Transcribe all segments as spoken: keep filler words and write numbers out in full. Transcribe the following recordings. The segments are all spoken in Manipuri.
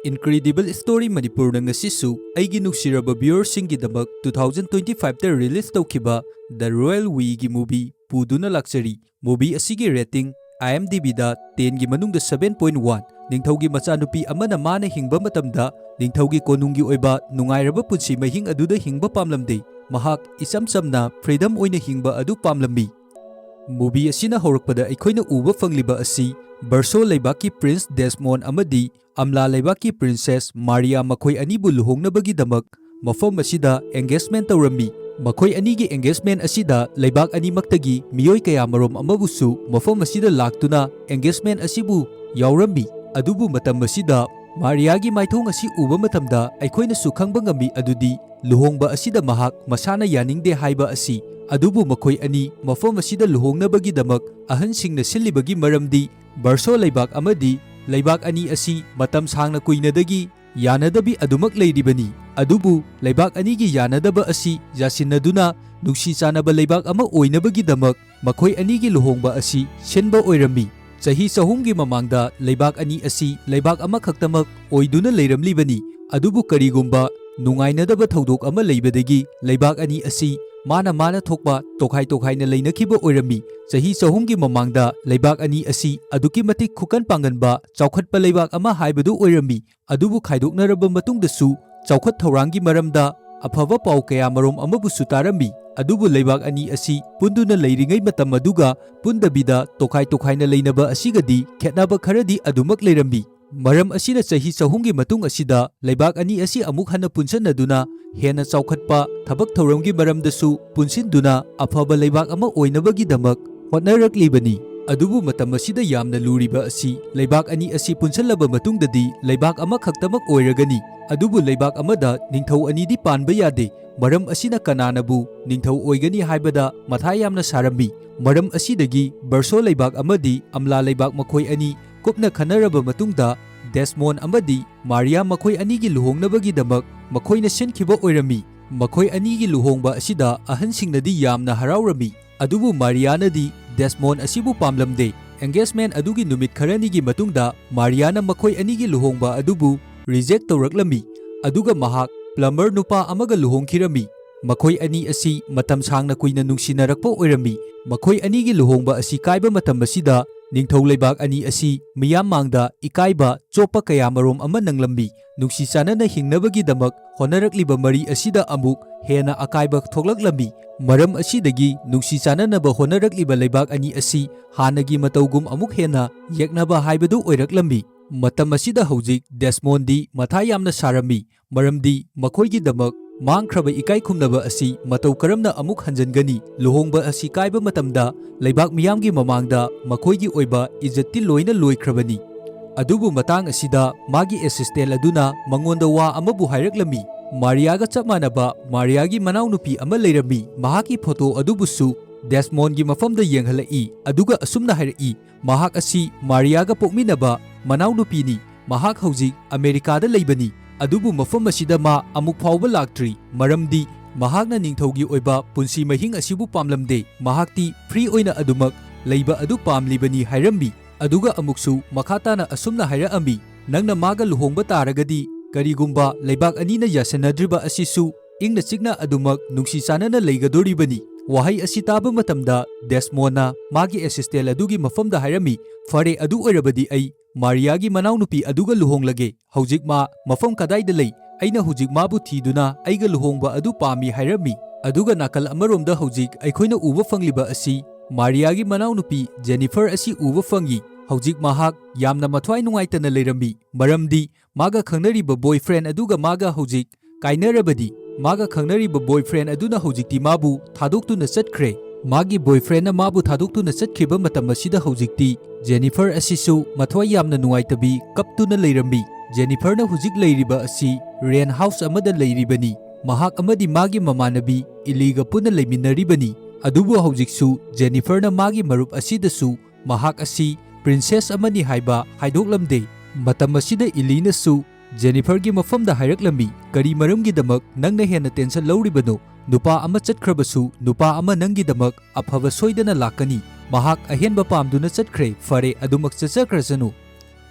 Incredible Story ꯃꯅꯤꯄꯨꯔꯅ ꯉꯁꯤꯁꯨ ꯑꯩꯒꯤ ꯅꯨꯡꯁꯤꯔꯕ viewerꯁꯤꯡꯒꯤꯗꯃꯛ two thousand twenty fiveꯇ release ꯇꯧꯈꯤꯕ The Royal Weꯒꯤ movie ꯄꯨꯗꯨꯅ ꯂꯥꯛꯆꯔꯤ꯫ Movie ꯑꯁꯤꯒꯤ rating IMDbꯗ tenꯒꯤ ꯃꯅꯨꯡꯗ seven point one꯫ ꯅꯤꯡꯊꯧꯒꯤ ꯃꯆꯥꯅꯨꯄꯤ ꯑꯃꯅ ꯃꯥꯅ ꯍꯤꯡꯕ ꯃꯇꯝꯗ ꯅꯤꯡꯊꯧꯒꯤ ꯀꯣꯅꯨꯡꯒꯤ ꯑꯣꯏꯕ ꯅꯨꯡꯉꯥꯏꯔꯕ ꯄꯨꯟꯁꯤ ꯃꯍꯤꯡ ꯑꯗꯨꯗ ꯍꯤꯡꯕ ꯄꯥꯝꯂꯝꯗꯦ꯫ ꯃꯍꯥꯛ ꯏꯆꯝ ꯆꯝꯅ freedom ꯑꯣꯏꯅ ꯍꯤꯡꯕ ꯑꯗꯨ ꯄꯥꯝꯂꯝꯃꯤ꯫ Movie ꯑꯁꯤꯅ ꯍꯧꯔꯛꯄꯗ ꯑꯩꯈꯣꯏꯅ ꯎꯕ ꯐꯪꯂꯤꯕ ꯑꯁꯤ ꯕꯔꯁꯣ ꯂꯩꯕꯥꯛꯀꯤ Prince Desmond ꯑꯃꯗꯤ ꯑꯝꯂꯥ ꯂꯩꯕꯥꯛꯀꯤ Princess Maria ꯃꯈꯣꯏ ꯑꯅꯤꯕꯨ ꯂꯨꯍꯣꯡꯅꯕꯒꯤꯗꯃꯛ ꯃꯐꯝ ꯑꯁꯤꯗ engagement ꯇꯧꯔꯝꯃꯤ꯫ ꯃꯈꯣꯏ ꯑꯅꯤꯒꯤ engagement ꯑꯁꯤꯗ ꯂꯩꯕꯥꯛ ꯑꯅꯤꯃꯛꯇꯒꯤ ꯃꯤꯑꯣꯏ ꯀꯌꯥꯃꯔꯨꯝ ꯑꯃꯕꯨꯁꯨ ꯃꯐꯝ ꯑꯁꯤꯗ ꯂꯥꯛꯇꯨꯅ engagement ꯑꯁꯤꯕꯨ ꯌꯥꯎꯔꯝꯃꯤ꯫ ꯑꯗꯨꯕꯨ ꯃꯇꯝ ꯑꯁꯤꯗ ꯃꯥꯔꯤꯌꯥꯒꯤ ꯃꯥꯏꯊꯣꯡ ꯑꯁꯤ ꯎꯕ ꯃꯇꯝꯗ ꯑꯩꯈꯣꯏꯅꯁꯨ ꯈꯪꯕ ꯉꯝꯃꯤ ꯑꯗꯨꯗꯤ ꯂꯨꯍꯣꯡꯕ ꯑꯁꯤꯗ ꯃꯍꯥꯛ ꯃꯁꯥꯅ ꯌꯥꯅꯤꯡꯗꯦ ꯍꯥꯏꯕ ꯑꯁꯤ꯫ ꯑꯗꯨꯕꯨ ꯃꯈꯣꯏ ꯑꯅꯤ ꯃꯐꯝ ꯑꯁꯤꯗ ꯂꯨꯍꯣꯡꯅꯕꯒꯤꯗꯃꯛ ꯑꯍꯟꯁꯤꯡꯅ ꯁꯤꯜꯂꯤꯕꯒꯤ ꯃꯔꯝꯗꯤ ꯕꯔꯁꯣ ꯂꯩꯕꯥꯛ ꯑꯃꯗꯤ ꯂꯩꯕꯥꯛ ꯑꯅꯤ ꯑꯁꯤ ꯃꯇꯝ ꯁꯥꯡꯅ ꯀꯨꯏꯅꯗꯒꯤ ꯌꯥꯅꯗꯕꯤ ꯑꯗꯨꯃꯛ ꯂꯩꯔꯤꯕꯅꯤ꯫ ꯑꯗꯨꯕꯨ ꯂꯩꯕꯥꯛ ꯑꯅꯤꯒꯤ ꯌꯥꯅꯗꯕ ꯑꯁꯤ ꯌꯥꯁꯤꯟꯅꯗꯨꯅ ꯅꯨꯡꯁꯤ ꯆꯥꯟꯅꯕ ꯂꯩꯕꯥꯛ ꯑꯃ ꯑꯣꯏꯅꯕꯒꯤꯗꯃꯛ ꯃꯈꯣꯏ ꯑꯅꯤꯒꯤ ꯂꯨꯍꯣꯡꯕ ꯑꯁꯤ ꯁꯤꯟꯕ ꯑꯣꯏꯔꯝꯃꯤ꯫ ꯆꯍꯤ ꯆꯍꯨꯝꯒꯤ ꯃꯃꯥꯡꯗ ꯂꯩꯕꯥꯛ ꯑꯅꯤ ꯑꯁꯤ ꯂꯩꯕꯥꯛ ꯑꯃꯈꯛꯇꯃꯛ ꯑꯣꯏꯗꯨꯅ ꯂꯩꯔꯝꯂꯤꯕꯅꯤ꯫ ꯑꯗꯨꯕꯨ ꯀꯔꯤꯒꯨꯝꯕ ꯅꯨꯡꯉꯥꯏꯅꯗꯕ ꯊꯧꯗꯣꯛ ꯑꯃ ꯂꯩꯕꯗꯒꯤ ꯂꯩꯕꯥꯛ ꯑꯅꯤ ꯑꯁꯤ ꯃꯥꯅ ꯃꯥꯅ ꯊꯣꯛꯄ ꯇꯣꯈꯥꯏ ꯇꯣꯈꯥꯏꯅ ꯂꯩꯅꯈꯤꯕ ꯑꯣꯏꯔꯝꯃꯤ꯫ ꯆꯍꯤ ꯆꯍꯨꯝꯒꯤ ꯃꯃꯥꯡꯗ ꯂꯩꯕꯥꯛ ꯑꯅꯤ ꯑꯁꯤ ꯑꯗꯨꯛꯀꯤ ꯃꯇꯤꯛ ꯈꯨꯀꯟ ꯄꯥꯡꯒꯟꯕ ꯆꯥꯎꯈꯠꯄ ꯂꯩꯕꯥꯛ ꯑꯃ ꯍꯥꯏꯕꯗꯨ ꯑꯣꯏꯔꯝꯃꯤ꯫ ꯑꯗꯨꯕꯨ ꯈꯥꯏꯗꯣꯛꯅꯔꯕ ꯃꯇꯨꯡꯗꯁꯨ ꯆꯥꯎꯈꯠ ꯊꯧꯔꯥꯡꯒꯤ ꯃꯔꯝꯗ ꯑꯐꯕ ꯄꯥꯎ ꯀꯌꯥꯃꯔꯨꯝ ꯑꯃꯕꯨꯁꯨ ꯇꯥꯔꯝꯃꯤ꯫ ꯑꯗꯨꯕꯨ ꯂꯩꯕꯥꯛ ꯑꯅꯤ ꯑꯁꯤ ꯄꯨꯟꯗꯨꯅ ꯂꯩꯔꯤꯉꯩ ꯃꯇꯝ ꯑꯗꯨꯒ ꯄꯨꯟꯗꯕꯤꯗ ꯇꯣꯈꯥꯏ ꯇꯣꯈꯥꯏꯅ ꯂꯩꯅꯕ ꯑꯁꯤꯒꯗꯤ ꯈꯦꯠꯅꯕ ꯈꯔꯗꯤ ꯑꯗꯨꯃꯛ ꯂꯩꯔꯝꯃꯤ꯫ ꯃꯔꯝ ꯑꯁꯤꯅ ꯆꯍꯤ ꯆꯍꯨꯝꯒꯤ ꯃꯇꯨꯡ ꯑꯁꯤꯗ ꯂꯩꯕꯥꯛ ꯑꯅꯤ ꯑꯁꯤ ꯑꯃꯨꯛ ꯍꯟꯅ ꯄꯨꯟꯁꯟꯅꯗꯨꯅ ꯍꯦꯟꯅ ꯆꯥꯎꯈꯠꯄ ꯊꯕꯛ ꯊꯧꯔꯝꯒꯤ ꯃꯔꯝꯗꯁꯨ ꯄꯨꯟꯁꯤꯟꯗꯨꯅ ꯑꯐꯕ ꯂꯩꯕꯥꯛ ꯑꯃ ꯑꯣꯏꯅꯕꯒꯤꯗꯃꯛ ꯍꯣꯠꯅꯔꯛꯂꯤꯕꯅꯤ꯫ ꯑꯗꯨꯕꯨ ꯃꯇꯝ ꯑꯁꯤꯗ ꯌꯥꯝꯅ ꯂꯨꯔꯤꯕ ꯑꯁꯤ ꯂꯩꯕꯥꯛ ꯑꯅꯤ ꯑꯁꯤ ꯄꯨꯟꯁꯤꯜꯂꯕ ꯃꯇꯨꯡꯗꯗꯤ ꯂꯩꯕꯥꯛ ꯑꯃꯈꯛꯇꯃꯛ ꯑꯣꯏꯔꯒꯅꯤ꯫ ꯑꯗꯨꯕꯨ ꯂꯩꯕꯥꯛ ꯑꯃꯗ ꯅꯤꯡꯊꯧ ꯑꯅꯤꯗꯤ ꯄꯥꯟꯕ ꯌꯥꯗꯦ꯫ ꯃꯔꯝ ꯑꯁꯤꯅ ꯀꯅꯥꯅꯕꯨ ꯅꯤꯡꯊꯧ ꯑꯣꯏꯒꯅꯤ ꯍꯥꯏꯕꯗ ꯃꯊꯥ ꯌꯥꯝꯅ ꯁꯥꯔꯝꯃꯤ꯫ ꯃꯔꯝ ꯑꯁꯤꯗꯒꯤ ꯕꯔꯁꯣ ꯂꯩꯕꯥꯛ ꯑꯃꯗꯤ ꯑꯝꯂꯥ ꯂꯩꯕꯥꯛ ꯃꯈꯣꯏ ꯑꯅꯤ ꯀꯨꯞꯅ ꯈꯟꯅꯔꯕ ꯃꯇꯨꯡꯗ ꯗꯦꯁꯃꯣꯟ ꯑꯃꯗꯤ ꯃꯥꯔꯤꯌꯥ ꯃꯈꯣꯏ ꯑꯅꯤꯒꯤ ꯂꯨꯍꯣꯡꯅꯕꯒꯤꯗꯃꯛ ꯃꯈꯣꯏꯅ ꯁꯤꯟꯈꯤꯕ ꯑꯣꯏꯔꯝꯃꯤ꯫ ꯃꯈꯣꯏ ꯑꯅꯤꯒꯤ ꯂꯨꯍꯣꯡꯕ ꯑꯁꯤꯗ ꯑꯍꯟꯁꯤꯡꯅꯗꯤ ꯌꯥꯝꯅ ꯍꯔꯥꯎꯔꯝꯃꯤ꯫ ꯑꯗꯨꯕꯨ ꯃꯥꯔꯤꯌꯥꯅꯗꯤ ꯗꯦꯁꯃꯣꯟ ꯑꯁꯤꯕꯨ ꯄꯥꯝꯂꯝꯗꯦ꯫ Engagement ꯑꯗꯨꯒꯤ ꯅꯨꯃꯤꯠ ꯈꯔꯅꯤꯒꯤ ꯃꯇꯨꯡꯗ ꯃꯥꯔꯤꯌꯥꯅ ꯃꯈꯣꯏ ꯑꯅꯤꯒꯤ ꯂꯨꯍꯣꯡꯕ ꯑꯗꯨꯕꯨ ꯔꯤꯖꯦꯛ ꯇꯧꯔꯛꯂꯝꯃꯤ꯫ ꯑꯗꯨꯒ ꯃꯍꯥꯛ ꯄ꯭ꯂꯝꯕꯔ ꯅꯨꯄꯥ ꯑꯃꯒ ꯂꯨꯍꯣꯡꯈꯤꯔꯝꯃꯤ꯫ ꯃꯈꯣꯏ ꯑꯅꯤ ꯑꯁꯤ ꯃꯇꯝ ꯁꯥꯡꯅ ꯀꯨꯏꯅ ꯅꯨꯡꯁꯤꯅꯔꯛꯄ ꯑꯣꯏꯔꯝꯃꯤ꯫ ꯃꯈꯣꯏ ꯑꯅꯤꯒꯤ ꯂꯨꯍꯣꯡꯕ ꯑꯁꯤ ꯀꯥꯏꯕ ꯃꯇꯝ ꯑꯁꯤꯗ ꯅꯤꯡꯊꯧ ꯂꯩꯕꯥꯛ ꯑꯅꯤ ꯑꯁꯤ ꯃꯤꯌꯥꯝ ꯃꯥꯡꯗ ꯏꯀꯥꯏꯕ ꯆꯣꯞꯄ ꯀꯌꯥ ꯃꯔꯨꯝ ꯑꯃ ꯅꯪꯂꯝꯃꯤ꯫ ꯅꯨꯡꯁꯤ ꯆꯥꯟꯅꯅ ꯍꯤꯡꯅꯕꯒꯤꯗꯃꯛ ꯍꯣꯠꯅꯔꯛꯂꯤꯕ ꯃꯔꯤ ꯑꯁꯤꯗ ꯑꯃꯨꯛ ꯍꯦꯟꯅ ꯑꯀꯥꯏꯕ ꯊꯣꯛꯂꯛꯂꯝꯃꯤ꯫ ꯃꯔꯝ ꯑꯁꯤꯗꯒꯤ ꯅꯨꯡꯁꯤ ꯆꯥꯟꯅꯅꯕ ꯍꯣꯠꯅꯔꯛꯂꯤꯕ ꯂꯩꯕꯥꯛ ꯑꯅꯤ ꯑꯁꯤ ꯍꯥꯟꯅꯒꯤ ꯃꯇꯧꯒꯨꯝ ꯑꯃꯨꯛ ꯍꯦꯟꯅ ꯌꯦꯛꯅꯕ ꯍꯥꯏꯕꯗꯨ ꯑꯣꯏꯔꯛꯂꯝꯃꯤ꯫ ꯃꯇꯝ ꯑꯁꯤꯗ ꯍꯧꯖꯤꯛ ꯗꯦꯁꯃꯣꯟꯗꯤ ꯃꯊꯥ ꯌꯥꯝꯅ ꯁꯥꯔꯝꯃꯤ, ꯃꯔꯝꯗꯤ ꯃꯈꯣꯏꯒꯤꯗꯃꯛ ꯃꯥꯡꯈ꯭ꯔꯕ ꯏꯀꯥꯏ ꯈꯨꯝꯅꯕ ꯑꯁꯤ ꯃꯇꯧ ꯀꯔꯝꯅ ꯑꯃꯨꯛ ꯍꯟꯖꯤꯟꯒꯅꯤ? ꯂꯨꯍꯣꯡꯕ ꯑꯁꯤ ꯀꯥꯏꯕ ꯃꯇꯝꯗ ꯂꯩꯕꯥꯛ ꯃꯤꯌꯥꯝꯒꯤ ꯃꯃꯥꯡꯗ ꯃꯈꯣꯏꯒꯤ ꯑꯣꯏꯕ ꯏꯖꯠꯇꯤ ꯂꯣꯏꯅ ꯂꯣꯏꯈ꯭ꯔꯕꯅꯤ꯫ ꯑꯗꯨꯕꯨ ꯃꯇꯥꯡ ꯑꯁꯤꯗ ꯃꯥꯒꯤ ꯑꯦꯁꯤꯁꯇꯦꯟ ꯑꯗꯨꯅ ꯃꯉꯣꯟꯗ ꯋꯥ ꯑꯃꯕꯨ ꯍꯥꯏꯔꯛꯂꯝꯃꯤ꯫ ꯃꯥꯔꯤꯌꯥꯒ ꯆꯞ ꯃꯥꯟꯅꯕ ꯃꯥꯔꯤꯌꯥꯒꯤ ꯃꯅꯥꯎꯅꯨꯄꯤ ꯑꯃ ꯂꯩꯔꯝꯃꯤ꯫ ꯃꯍꯥꯛꯀꯤ ꯐꯣꯇꯣ ꯑꯗꯨꯕꯨꯁꯨ ꯗꯦꯁꯃꯣꯟꯒꯤ ꯃꯐꯝꯗ ꯌꯦꯡꯍꯜꯂꯛꯏ, ꯑꯗꯨꯒ ꯑꯁꯨꯝꯅ ꯍꯥꯏꯔꯛꯏ, "ꯃꯍꯥꯛ ꯑꯁꯤ ꯃꯥꯔꯤꯌꯥꯒ ꯄꯣꯛꯃꯤꯟꯅꯕ ꯃꯅꯥꯎꯅꯨꯄꯤꯅꯤ꯫ ꯃꯍꯥꯛ ꯍꯧꯖꯤꯛ ꯑꯃꯦꯔꯤꯀꯥꯗ ꯂꯩꯕꯅꯤ, ꯑꯗꯨꯕꯨ ꯃꯐꯝ ꯑꯁꯤꯗ ꯃꯥ ꯑꯃꯨꯛ ꯐꯥꯎꯕ ꯂꯥꯛꯇ꯭ꯔꯤ, ꯃꯔꯝꯗꯤ ꯃꯍꯥꯛꯅ ꯅꯤꯡꯊꯧꯒꯤ ꯑꯣꯏꯕ ꯄꯨꯟꯁꯤ ꯃꯍꯤꯡ ꯑꯁꯤꯕꯨ ꯄꯥꯝꯂꯝꯗꯦ꯫ ꯃꯍꯥꯛꯇꯤ ꯐ꯭ꯔꯤ ꯑꯣꯏꯅ ꯑꯗꯨꯃꯛ ꯂꯩꯕ ꯑꯗꯨ ꯄꯥꯝꯂꯤꯕꯅꯤ" ꯍꯥꯏꯔꯝꯃꯤ꯫ ꯑꯗꯨꯒ ꯑꯃꯨꯛꯁꯨ ꯃꯈꯥ ꯇꯥꯅ ꯑꯁꯨꯝꯅ ꯍꯥꯏꯔꯛꯑꯝꯃꯤ, "ꯅꯪꯅ ꯃꯥꯒ ꯂꯨꯍꯣꯡꯕ ꯇꯥꯔꯒꯗꯤ, ꯀꯔꯤꯒꯨꯝꯕ ꯂꯩꯕꯥꯛ ꯑꯅꯤꯅ ꯌꯥꯁꯟꯅꯗ꯭ꯔꯤꯕ ꯑꯁꯤꯁꯨ ꯏꯪꯅ ꯆꯤꯛꯅ ꯑꯗꯨꯃꯛ ꯅꯨꯡꯁꯤ ꯆꯥꯟꯅꯅ ꯂꯩꯒꯗꯣꯔꯤꯕꯅꯤ"꯫ ꯋꯥꯍꯩ ꯑꯁꯤ ꯇꯥꯕ ꯃꯇꯝꯗ ꯗꯦꯁꯃꯣꯟꯅ ꯃꯥꯒꯤ ꯑꯦꯁꯤꯁꯇꯦꯟ ꯑꯗꯨꯒꯤ ꯃꯐꯝꯗ ꯍꯥꯏꯔꯝꯃꯤ, "ꯐꯔꯦ, ꯑꯗꯨ ꯑꯣꯏꯔꯕꯗꯤ ꯑꯩ ꯃꯥꯔꯤꯌꯥꯒꯤ ꯃꯅꯥꯎꯅꯨꯄꯤ ꯑꯗꯨꯒ ꯂꯨꯍꯣꯡꯂꯒꯦ꯫ ꯍꯧꯖꯤꯛ ꯃꯥ ꯃꯐꯝ ꯀꯗꯥꯏꯗ ꯂꯩ? ꯑꯩꯅ ꯍꯧꯖꯤꯛ ꯃꯥꯕꯨ ꯊꯤꯗꯨꯅ ꯑꯩꯒ ꯂꯨꯍꯣꯡꯕ ꯑꯗꯨ ꯄꯥꯝꯃꯤ" ꯍꯥꯏꯔꯝꯃꯤ꯫ ꯑꯗꯨꯒ ꯅꯥꯀꯜ ꯑꯃꯔꯣꯝꯗ ꯍꯧꯖꯤꯛ ꯑꯩꯈꯣꯏꯅ ꯎꯕ ꯐꯪꯂꯤꯕ ꯑꯁꯤ ꯃꯥꯔꯤꯌꯥꯒꯤ ꯃꯅꯥꯎꯅꯨꯄꯤ ꯖꯦꯅꯤꯐꯔ ꯑꯁꯤ ꯎꯕ ꯐꯪꯏ꯫ ꯍꯧꯖꯤꯛ ꯃꯍꯥꯛ ꯌꯥꯝꯅ ꯃꯊ꯭ꯋꯥꯏ ꯅꯨꯡꯉꯥꯏꯇꯅ ꯂꯩꯔꯝꯃꯤ, ꯃꯔꯝꯗꯤ ꯃꯥꯒ ꯈꯪꯅꯔꯤꯕ ꯕꯣꯏꯐ꯭ꯔꯦꯟ ꯑꯗꯨꯒ ꯃꯥꯒ ꯍꯧꯖꯤꯛ ꯀꯥꯏꯅꯔꯕꯗꯤ꯫ ꯃꯥꯒ ꯈꯪꯅꯔꯤꯕ ꯕꯣꯏꯐ꯭ꯔꯦꯟ ꯑꯗꯨꯅ ꯍꯧꯖꯤꯛꯇꯤ ꯃꯥꯕꯨ ꯊꯥꯗꯣꯛꯇꯨꯅ ꯆꯠꯈ꯭ꯔꯦ꯫ ꯃꯥꯒꯤ ꯕꯣꯏꯐ꯭ꯔꯦꯟꯅ ꯃꯥꯕꯨ ꯊꯥꯗꯣꯛꯇꯨꯅ ꯆꯠꯈꯤꯕ ꯃꯇꯝ ꯑꯁꯤꯗ ꯍꯧꯖꯤꯛꯇꯤ ꯖꯦꯅꯤꯐꯔ ꯑꯁꯤꯁꯨ ꯃꯊ꯭ꯋꯥꯏ ꯌꯥꯝꯅ ꯅꯨꯡꯉꯥꯏꯇꯕꯤ ꯀꯞꯇꯨꯅ ꯂꯩꯔꯝꯃꯤ꯫ ꯖꯦꯅꯤꯐꯔꯅ ꯍꯧꯖꯤꯛ ꯂꯩꯔꯤꯕ ꯑꯁꯤ ꯔꯦꯟ ꯍꯥꯎꯁ ꯑꯃꯗ ꯂꯩꯔꯤꯕꯅꯤ꯫ ꯃꯍꯥꯛ ꯑꯃꯗꯤ ꯃꯥꯒꯤ ꯃꯃꯥꯟꯅꯕꯤ ꯏꯂꯤꯒ ꯄꯨꯟꯅ ꯂꯩꯃꯤꯟꯅꯔꯤꯕꯅꯤ꯫ ꯑꯗꯨꯕꯨ ꯍꯧꯖꯤꯛꯁꯨ ꯖꯦꯅꯤꯐꯔꯅ ꯃꯥꯒꯤ ꯃꯔꯨꯞ ꯑꯁꯤꯗꯁꯨ ꯃꯍꯥꯛ ꯑꯁꯤ ꯄ꯭ꯔꯤꯟꯁꯦꯁ ꯑꯃꯅꯤ ꯍꯥꯏꯕ ꯍꯥꯏꯗꯣꯛꯂꯝꯗꯦ꯫ ꯃꯇꯝ ꯑꯁꯤꯗ ꯏꯂꯤꯅꯁꯨ ꯖꯦꯅꯤꯐꯔꯒꯤ ꯃꯐꯝꯗ ꯍꯥꯏꯔꯛꯂꯝꯃꯤ, "ꯀꯔꯤ ꯃꯔꯝꯒꯤꯗꯃꯛ ꯅꯪꯅ ꯍꯦꯟꯅ ꯇꯦꯟꯁꯟ ꯂꯧꯔꯤꯕꯅꯣ? ꯅꯨꯄꯥ ꯑꯃ ꯆꯠꯈ꯭ꯔꯕꯁꯨ ꯅꯨꯄꯥ ꯑꯃ ꯅꯪꯒꯤꯗꯃꯛ ꯑꯐꯕ ꯁꯣꯏꯗꯅ ꯂꯥꯛꯀꯅꯤ꯫ ꯃꯍꯥꯛ ꯑꯍꯦꯟꯕ ꯄꯥꯝꯗꯨꯅ ꯆꯠꯈ꯭ꯔꯦ꯫ ꯐꯔꯦ, ꯑꯗꯨꯃꯛ ꯆꯠꯆꯈ꯭ꯔꯁꯅꯨ"꯫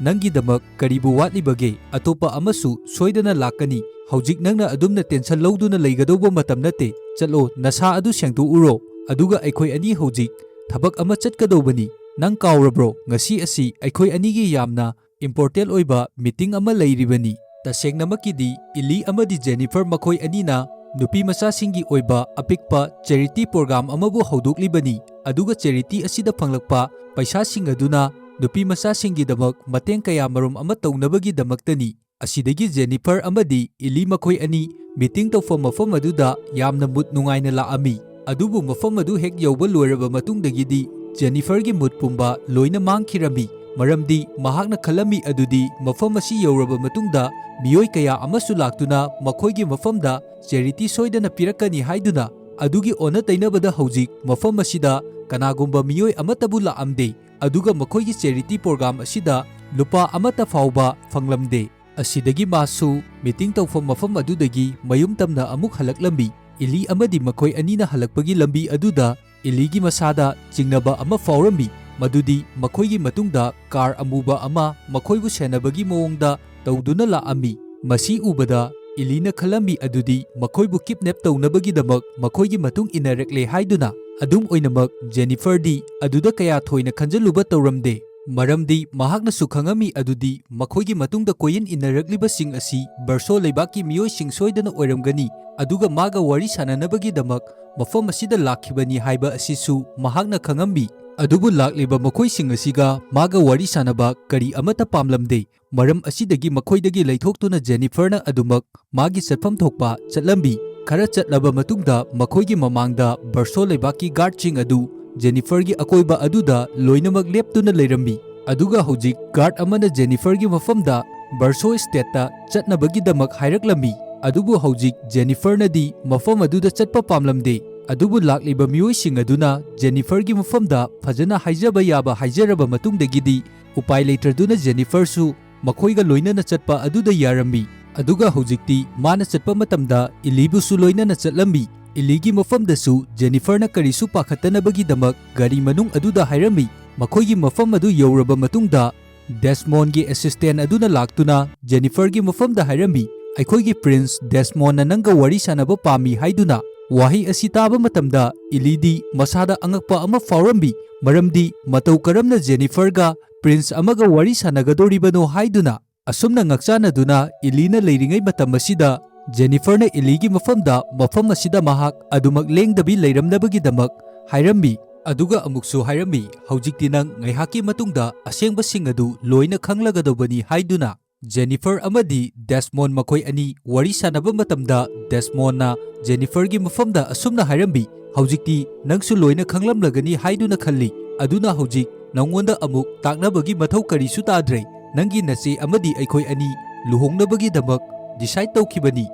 ꯅꯪꯒꯤꯗꯃꯛ ꯀꯔꯤꯕꯨ ꯋꯥꯠꯂꯤꯕꯒꯦ? ꯑꯇꯣꯞꯄ ꯑꯃꯁꯨ ꯁꯣꯏꯗꯅ ꯂꯥꯛꯀꯅꯤ꯫ ꯍꯧꯖꯤꯛ ꯅꯪꯅ ꯑꯗꯨꯝꯅ ꯇꯦꯟꯁꯟ ꯂꯧꯗꯨꯅ ꯂꯩꯒꯗꯧꯕ ꯃꯇꯝ ꯅꯠꯇꯦ꯫ ꯆꯠꯂꯣ, ꯅꯁꯥ ꯑꯗꯨ ꯁꯦꯡꯗꯣꯛꯎꯔꯣ꯫ ꯑꯗꯨꯒ ꯑꯩꯈꯣꯏ ꯑꯅꯤ ꯍꯧꯖꯤꯛ ꯊꯕꯛ ꯑꯃ ꯆꯠꯀꯗꯧꯕꯅꯤ꯫ ꯅꯪ ꯀꯥꯎꯔꯕ꯭ꯔꯣ? ꯉꯁꯤ ꯑꯁꯤ ꯑꯩꯈꯣꯏ ꯑꯅꯤꯒꯤ ꯌꯥꯝꯅ ꯏꯝꯄꯣꯔꯇꯦꯟ ꯑꯣꯏꯕ ꯃꯤꯇꯤꯡ ꯑꯃ ꯂꯩꯔꯤꯕꯅꯤ꯫ ꯇꯁꯦꯡꯅꯃꯛꯀꯤꯗꯤ ꯏꯂꯤ ꯑꯃꯗꯤ ꯖꯦꯅꯤꯐꯔ ꯃꯈꯣꯏ ꯑꯅꯤꯅ ꯅꯨꯄꯤ ꯃꯆꯥꯁꯤꯡꯒꯤ ꯑꯣꯏꯕ ꯑꯄꯤꯛꯄ ꯆꯦꯔꯤꯇꯤ ꯄ꯭ꯔꯣꯒ꯭ꯔꯥꯝ ꯑꯃꯕꯨ ꯍꯧꯗꯣꯛꯂꯤꯕꯅꯤ, ꯑꯗꯨꯒ ꯆꯦꯔꯤꯇꯤ ꯑꯁꯤꯗ ꯐꯪꯂꯛꯄ ꯄꯩꯁꯥꯁꯤꯡ ꯑꯗꯨꯅ ꯅꯨꯄꯤ ꯃꯆꯥꯁꯤꯡꯒꯤꯗꯃꯛ ꯃꯇꯦꯡ ꯀꯌꯥ ꯃꯔꯨꯝ ꯑꯃ ꯇꯧꯅꯕꯒꯤꯗꯃꯛꯇꯅꯤ꯫ ꯑꯁꯤꯗꯒꯤ ꯖꯦꯅꯤꯐꯔ ꯑꯃꯗꯤ ꯏꯂꯤ ꯃꯈꯣꯏ ꯑꯅꯤ ꯃꯤꯇꯤꯡ ꯇꯧꯐꯝ ꯃꯐꯝ ꯑꯗꯨꯗ ꯌꯥꯝꯅ ꯃꯨꯠ ꯅꯨꯡꯉꯥꯏꯅ ꯂꯥꯛꯑꯝꯃꯤ꯫ ꯑꯗꯨꯕꯨ ꯃꯐꯝ ꯑꯗꯨ ꯍꯦꯛ ꯌꯧꯕ ꯂꯣꯏꯔꯕ ꯃꯇꯨꯡꯗꯒꯤꯗꯤ ꯖꯦꯅꯤꯐꯔꯒꯤ ꯃꯨꯠ ꯄꯨꯝꯕ ꯂꯣꯏꯅ ꯃꯥꯡꯈꯤꯔꯝꯃꯤ, ꯃꯔꯝꯗꯤ ꯃꯍꯥꯛꯅ ꯈꯜꯂꯝꯃꯤ ꯑꯗꯨꯗꯤ ꯃꯐꯝ ꯑꯁꯤ ꯌꯧꯔꯕ ꯃꯇꯨꯡꯗ ꯃꯤꯑꯣꯏ ꯀꯌꯥ ꯑꯃꯁꯨ ꯂꯥꯛꯇꯨꯅ ꯃꯈꯣꯏꯒꯤ ꯃꯐꯝꯗ ꯆꯦꯔꯤꯇꯤ ꯁꯣꯏꯗꯅ ꯄꯤꯔꯛꯀꯅꯤ ꯍꯥꯏꯗꯨꯅ꯫ ꯑꯗꯨꯒꯤ ꯑꯣꯟꯅ ꯇꯩꯅꯕꯗ ꯍꯧꯖꯤꯛ ꯃꯐꯝ ꯑꯁꯤꯗ ꯀꯅꯥꯒꯨꯝꯕ ꯃꯤꯑꯣꯏ ꯑꯃꯠꯇꯕꯨ ꯂꯥꯛꯑꯝꯗꯦ, ꯑꯗꯨꯒ ꯃꯈꯣꯏꯒꯤ ꯆꯦꯔꯤꯇꯤ ꯄ꯭ꯔꯣꯒ꯭ꯔꯥꯝ ꯑꯁꯤꯗ ꯂꯨꯄꯥ ꯑꯃꯠꯇ ꯐꯥꯎꯕ ꯐꯪꯂꯝꯗꯦ꯫ ꯑꯁꯤꯗꯒꯤ ꯃꯥꯁꯨ ꯃꯤꯇꯤꯡ ꯇꯧꯐꯝ ꯃꯐꯝ ꯑꯗꯨꯗꯒꯤ ꯃꯌꯨꯝ ꯇꯝꯅ ꯑꯃꯨꯛ ꯍꯜꯂꯛꯂꯝꯃꯤ꯫ ꯏꯂꯤ ꯑꯃꯗꯤ ꯃꯈꯣꯏ ꯑꯅꯤꯅ ꯍꯜꯂꯛꯄꯒꯤ ꯂꯝꯕꯤ ꯑꯗꯨꯗ ꯏꯂꯤꯒꯤ ꯃꯁꯥꯗ ꯆꯤꯡꯅꯕ ꯑꯃ ꯐꯥꯎꯔꯝꯃꯤ, ꯃꯗꯨꯗꯤ ꯃꯈꯣꯏꯒꯤ ꯃꯇꯨꯡꯗ ꯀꯥꯔ ꯑꯃꯨꯕ ꯑꯃ ꯃꯈꯣꯏꯕꯨ ꯁꯦꯟꯅꯕꯒꯤ ꯃꯑꯣꯡꯗ ꯇꯧꯗꯨꯅ ꯂꯥꯛꯑꯝꯃꯤ꯫ ꯃꯁꯤ ꯎꯕꯗ ꯏꯂꯤꯅ ꯈꯜꯂꯝꯃꯤ ꯑꯗꯨꯗꯤ ꯃꯈꯣꯏꯕꯨ ꯀꯤꯗꯅꯦꯞ ꯇꯧꯅꯕꯒꯤꯗꯃꯛ ꯃꯈꯣꯏꯒꯤ ꯃꯇꯨꯡ ꯏꯟꯅꯔꯛꯂꯦ ꯍꯥꯏꯗꯨꯅ꯫ ꯑꯗꯨꯝ ꯑꯣꯏꯅꯃꯛ, ꯖꯦꯅꯤꯐꯔꯗꯤ ꯑꯗꯨꯗ ꯀꯌꯥ ꯊꯣꯏꯅ ꯈꯟꯖꯜꯂꯨꯕ ꯇꯧꯔꯝꯗꯦ, ꯃꯔꯝꯗꯤ ꯃꯍꯥꯛꯅꯁꯨ ꯈꯪꯉꯝꯃꯤ ꯑꯗꯨꯗꯤ ꯃꯈꯣꯏꯒꯤ ꯃꯇꯨꯡꯗ ꯀꯣꯏꯏꯟ ꯏꯟꯅꯔꯛꯂꯤꯕꯁꯤꯡ ꯑꯁꯤ ꯕꯔꯁꯣ ꯂꯩꯕꯥꯛꯀꯤ ꯃꯤꯑꯣꯏꯁꯤꯡ ꯁꯣꯏꯗꯅ ꯑꯣꯏꯔꯝꯒꯅꯤ, ꯑꯗꯨꯒ ꯃꯥꯒ ꯋꯥꯔꯤ ꯁꯥꯟꯅꯅꯕꯒꯤꯗꯃꯛ ꯃꯐꯝ ꯑꯁꯤꯗ ꯂꯥꯛꯈꯤꯕꯅꯤ ꯍꯥꯏꯕ ꯑꯁꯤꯁꯨ ꯃꯍꯥꯛꯅ ꯈꯪꯉꯝꯃꯤ꯫ ꯑꯗꯨꯕꯨ ꯂꯥꯛꯂꯤꯕ ꯃꯈꯣꯏꯁꯤꯡ ꯑꯁꯤꯒ ꯃꯥꯒ ꯋꯥꯔꯤ ꯁꯥꯟꯅꯕ ꯀꯔꯤ ꯑꯃꯠꯇ ꯄꯥꯝꯂꯝꯗꯦ꯫ ꯃꯔꯝ ꯑꯁꯤꯗꯒꯤ ꯃꯈꯣꯏꯗꯒꯤ ꯂꯩꯊꯣꯛꯇꯨꯅ ꯖꯦꯅꯤꯐꯔꯅ ꯑꯗꯨꯃꯛ ꯃꯥꯒꯤ ꯆꯠꯐꯝ ꯊꯣꯛꯄ ꯆꯠꯂꯝꯃꯤ꯫ ꯈꯔ ꯆꯠꯂꯕ ꯃꯇꯨꯡꯗ ꯃꯈꯣꯏꯒꯤ ꯃꯃꯥꯡꯗ ꯕꯔꯁꯣ ꯂꯩꯕꯥꯛꯀꯤ ꯒꯥꯔꯗꯁꯤꯡ ꯑꯗꯨ ꯖꯦꯅꯤꯐꯔꯒꯤ ꯑꯀꯣꯏꯕ ꯑꯗꯨꯗ ꯂꯣꯏꯅꯃꯛ ꯂꯦꯞꯇꯨꯅ ꯂꯩꯔꯝꯃꯤ꯫ ꯑꯗꯨꯒ ꯍꯧꯖꯤꯛ ꯒꯥꯔꯗ ꯑꯃꯅ ꯖꯦꯅꯤꯐꯔꯒꯤ ꯃꯐꯝꯗ ꯕꯔꯁꯣ ꯁ꯭ꯇꯦꯠꯇ ꯆꯠꯅꯕꯒꯤꯗꯃꯛ ꯍꯥꯏꯔꯛꯂꯝꯃꯤ꯫ ꯑꯗꯨꯕꯨ ꯍꯧꯖꯤꯛ ꯖꯦꯅꯤꯐꯔꯅꯗꯤ ꯃꯐꯝ ꯑꯗꯨꯗ ꯆꯠꯄ ꯄꯥꯝꯂꯝꯗꯦ꯫ ꯑꯗꯨꯕꯨ ꯂꯥꯛꯂꯤꯕ ꯃꯤꯑꯣꯏꯁꯤꯡ ꯑꯗꯨꯅ ꯖꯦꯅꯤꯐꯔꯒꯤ ꯃꯐꯝꯗ ꯐꯖꯅ ꯍꯥꯏꯖꯕ ꯌꯥꯕ ꯍꯥꯏꯖꯔꯕ ꯃꯇꯨꯡꯗꯒꯤꯗꯤ ꯎꯄꯥꯏ ꯂꯩꯇ꯭ꯔꯗꯨꯅ ꯖꯦꯅꯤꯐꯔꯁꯨ ꯃꯈꯣꯏꯒ ꯂꯣꯏꯅꯅ ꯆꯠꯄ ꯑꯗꯨꯗ ꯌꯥꯔꯝꯃꯤ꯫ ꯑꯗꯨꯒ ꯍꯧꯖꯤꯛꯇꯤ ꯃꯥꯅ ꯆꯠꯄ ꯃꯇꯝꯗ ꯏꯂꯤꯕꯨꯁꯨ ꯂꯣꯏꯅꯅ ꯆꯠꯂꯝꯃꯤ꯫ ꯏꯂꯤꯒꯤ ꯃꯐꯝꯗꯁꯨ ꯖꯦꯅꯤꯐꯔꯅ ꯀꯔꯤꯁꯨ ꯄꯥꯈꯠꯇꯅꯕꯒꯤꯗꯃꯛ ꯒꯥꯔꯤ ꯃꯅꯨꯡ ꯑꯗꯨꯗ ꯍꯥꯏꯔꯝꯃꯤ꯫ ꯃꯈꯣꯏꯒꯤ ꯃꯐꯝ ꯑꯗꯨ ꯌꯧꯔꯕ ꯃꯇꯨꯡꯗ ꯗꯦꯁꯃꯣꯟꯒꯤ ꯑꯦꯁꯤꯁꯇꯦꯟ ꯑꯗꯨꯅ ꯂꯥꯛꯇꯨꯅ ꯖꯦꯅꯤꯐꯔꯒꯤ ꯃꯐꯝꯗ ꯍꯥꯏꯔꯝꯃꯤ, "ꯑꯩꯈꯣꯏꯒꯤ ꯄ꯭ꯔꯤꯟꯁ ꯗꯦꯁꯃꯣꯟꯅ ꯅꯪꯒ ꯋꯥꯔꯤ ꯁꯥꯟꯅꯕ ꯄꯥꯝꯃꯤ" ꯍꯥꯏꯗꯨꯅ꯫ ꯋꯥꯍꯩ ꯑꯁꯤ ꯇꯥꯕ ꯃꯇꯝꯗ ꯏꯂꯤꯗꯤ ꯃꯁꯥꯗ ꯑꯉꯛꯄ ꯑꯃ ꯐꯥꯎꯔꯝꯃꯤ, ꯃꯔꯝꯗꯤ ꯃꯇꯧ ꯀꯔꯝꯅ ꯖꯦꯅꯤꯐꯔꯒ ꯄ꯭ꯔꯤꯟꯁ ꯑꯃꯒ ꯋꯥꯔꯤ ꯁꯥꯟꯅꯒꯗꯧꯔꯤꯕꯅꯣ ꯍꯥꯏꯗꯨꯅ꯫ ꯑꯁꯨꯝꯅ ꯉꯛꯆꯥꯟꯅꯗꯨꯅ ꯏꯂꯤꯅ ꯂꯩꯔꯤꯉꯩ ꯃꯇꯝ ꯑꯁꯤꯗ ꯖꯦꯅꯤꯐꯔꯅ ꯏꯂꯤꯒꯤ ꯃꯐꯝꯗ ꯃꯐꯝ ꯑꯁꯤꯗ ꯃꯍꯥꯛ ꯑꯗꯨꯃꯛ ꯂꯦꯡꯗꯕꯤ ꯂꯩꯔꯝꯅꯕꯒꯤꯗꯃꯛ ꯍꯥꯏꯔꯝꯃꯤ꯫ ꯑꯗꯨꯒ ꯑꯃꯨꯛꯁꯨ ꯍꯥꯏꯔꯝꯃꯤ, "ꯍꯧꯖꯤꯛꯇꯤ ꯅꯪ ꯉꯥꯏꯍꯥꯛꯀꯤ ꯃꯇꯨꯡꯗ ꯑꯁꯦꯡꯕꯁꯤꯡ ꯑꯗꯨ ꯂꯣꯏꯅ ꯈꯪꯂꯒꯗꯧꯕꯅꯤ" ꯍꯥꯏꯗꯨꯅ꯫ ꯖꯦꯅꯤꯐꯔ ꯑꯃꯗꯤ ꯗꯦꯁꯃꯣꯟ ꯃꯈꯣꯏ ꯑꯅꯤ ꯋꯥꯔꯤ ꯁꯥꯟꯅꯕ ꯃꯇꯝꯗ ꯗꯦꯁꯃꯣꯟꯅ ꯖꯦꯅꯤꯐꯔꯒꯤ ꯃꯐꯝꯗ ꯑꯁꯨꯝꯅ ꯍꯥꯏꯔꯝꯃꯤ, "ꯍꯧꯖꯤꯛꯇꯤ ꯅꯪꯁꯨ ꯂꯣꯏꯅ ꯈꯪꯂꯝꯂꯒꯅꯤ ꯍꯥꯏꯗꯨꯅ ꯈꯜꯂꯤ꯫ ꯑꯗꯨꯅ ꯍꯧꯖꯤꯛ ꯅꯉꯣꯟꯗ ꯑꯃꯨꯛ ꯇꯥꯛꯅꯕꯒꯤ ꯃꯊꯧ ꯀꯔꯤꯁꯨ ꯇꯥꯗ꯭ꯔꯦ꯫ ꯅꯪꯒꯤ ꯅꯆꯦ ꯑꯃꯗꯤ ꯑꯩꯈꯣꯏ ꯑꯅꯤ ꯂꯨꯍꯣꯡꯅꯕꯒꯤꯗꯃꯛ ꯗꯤꯁꯥꯏꯗ ꯇꯧꯈꯤꯕꯅꯤ꯫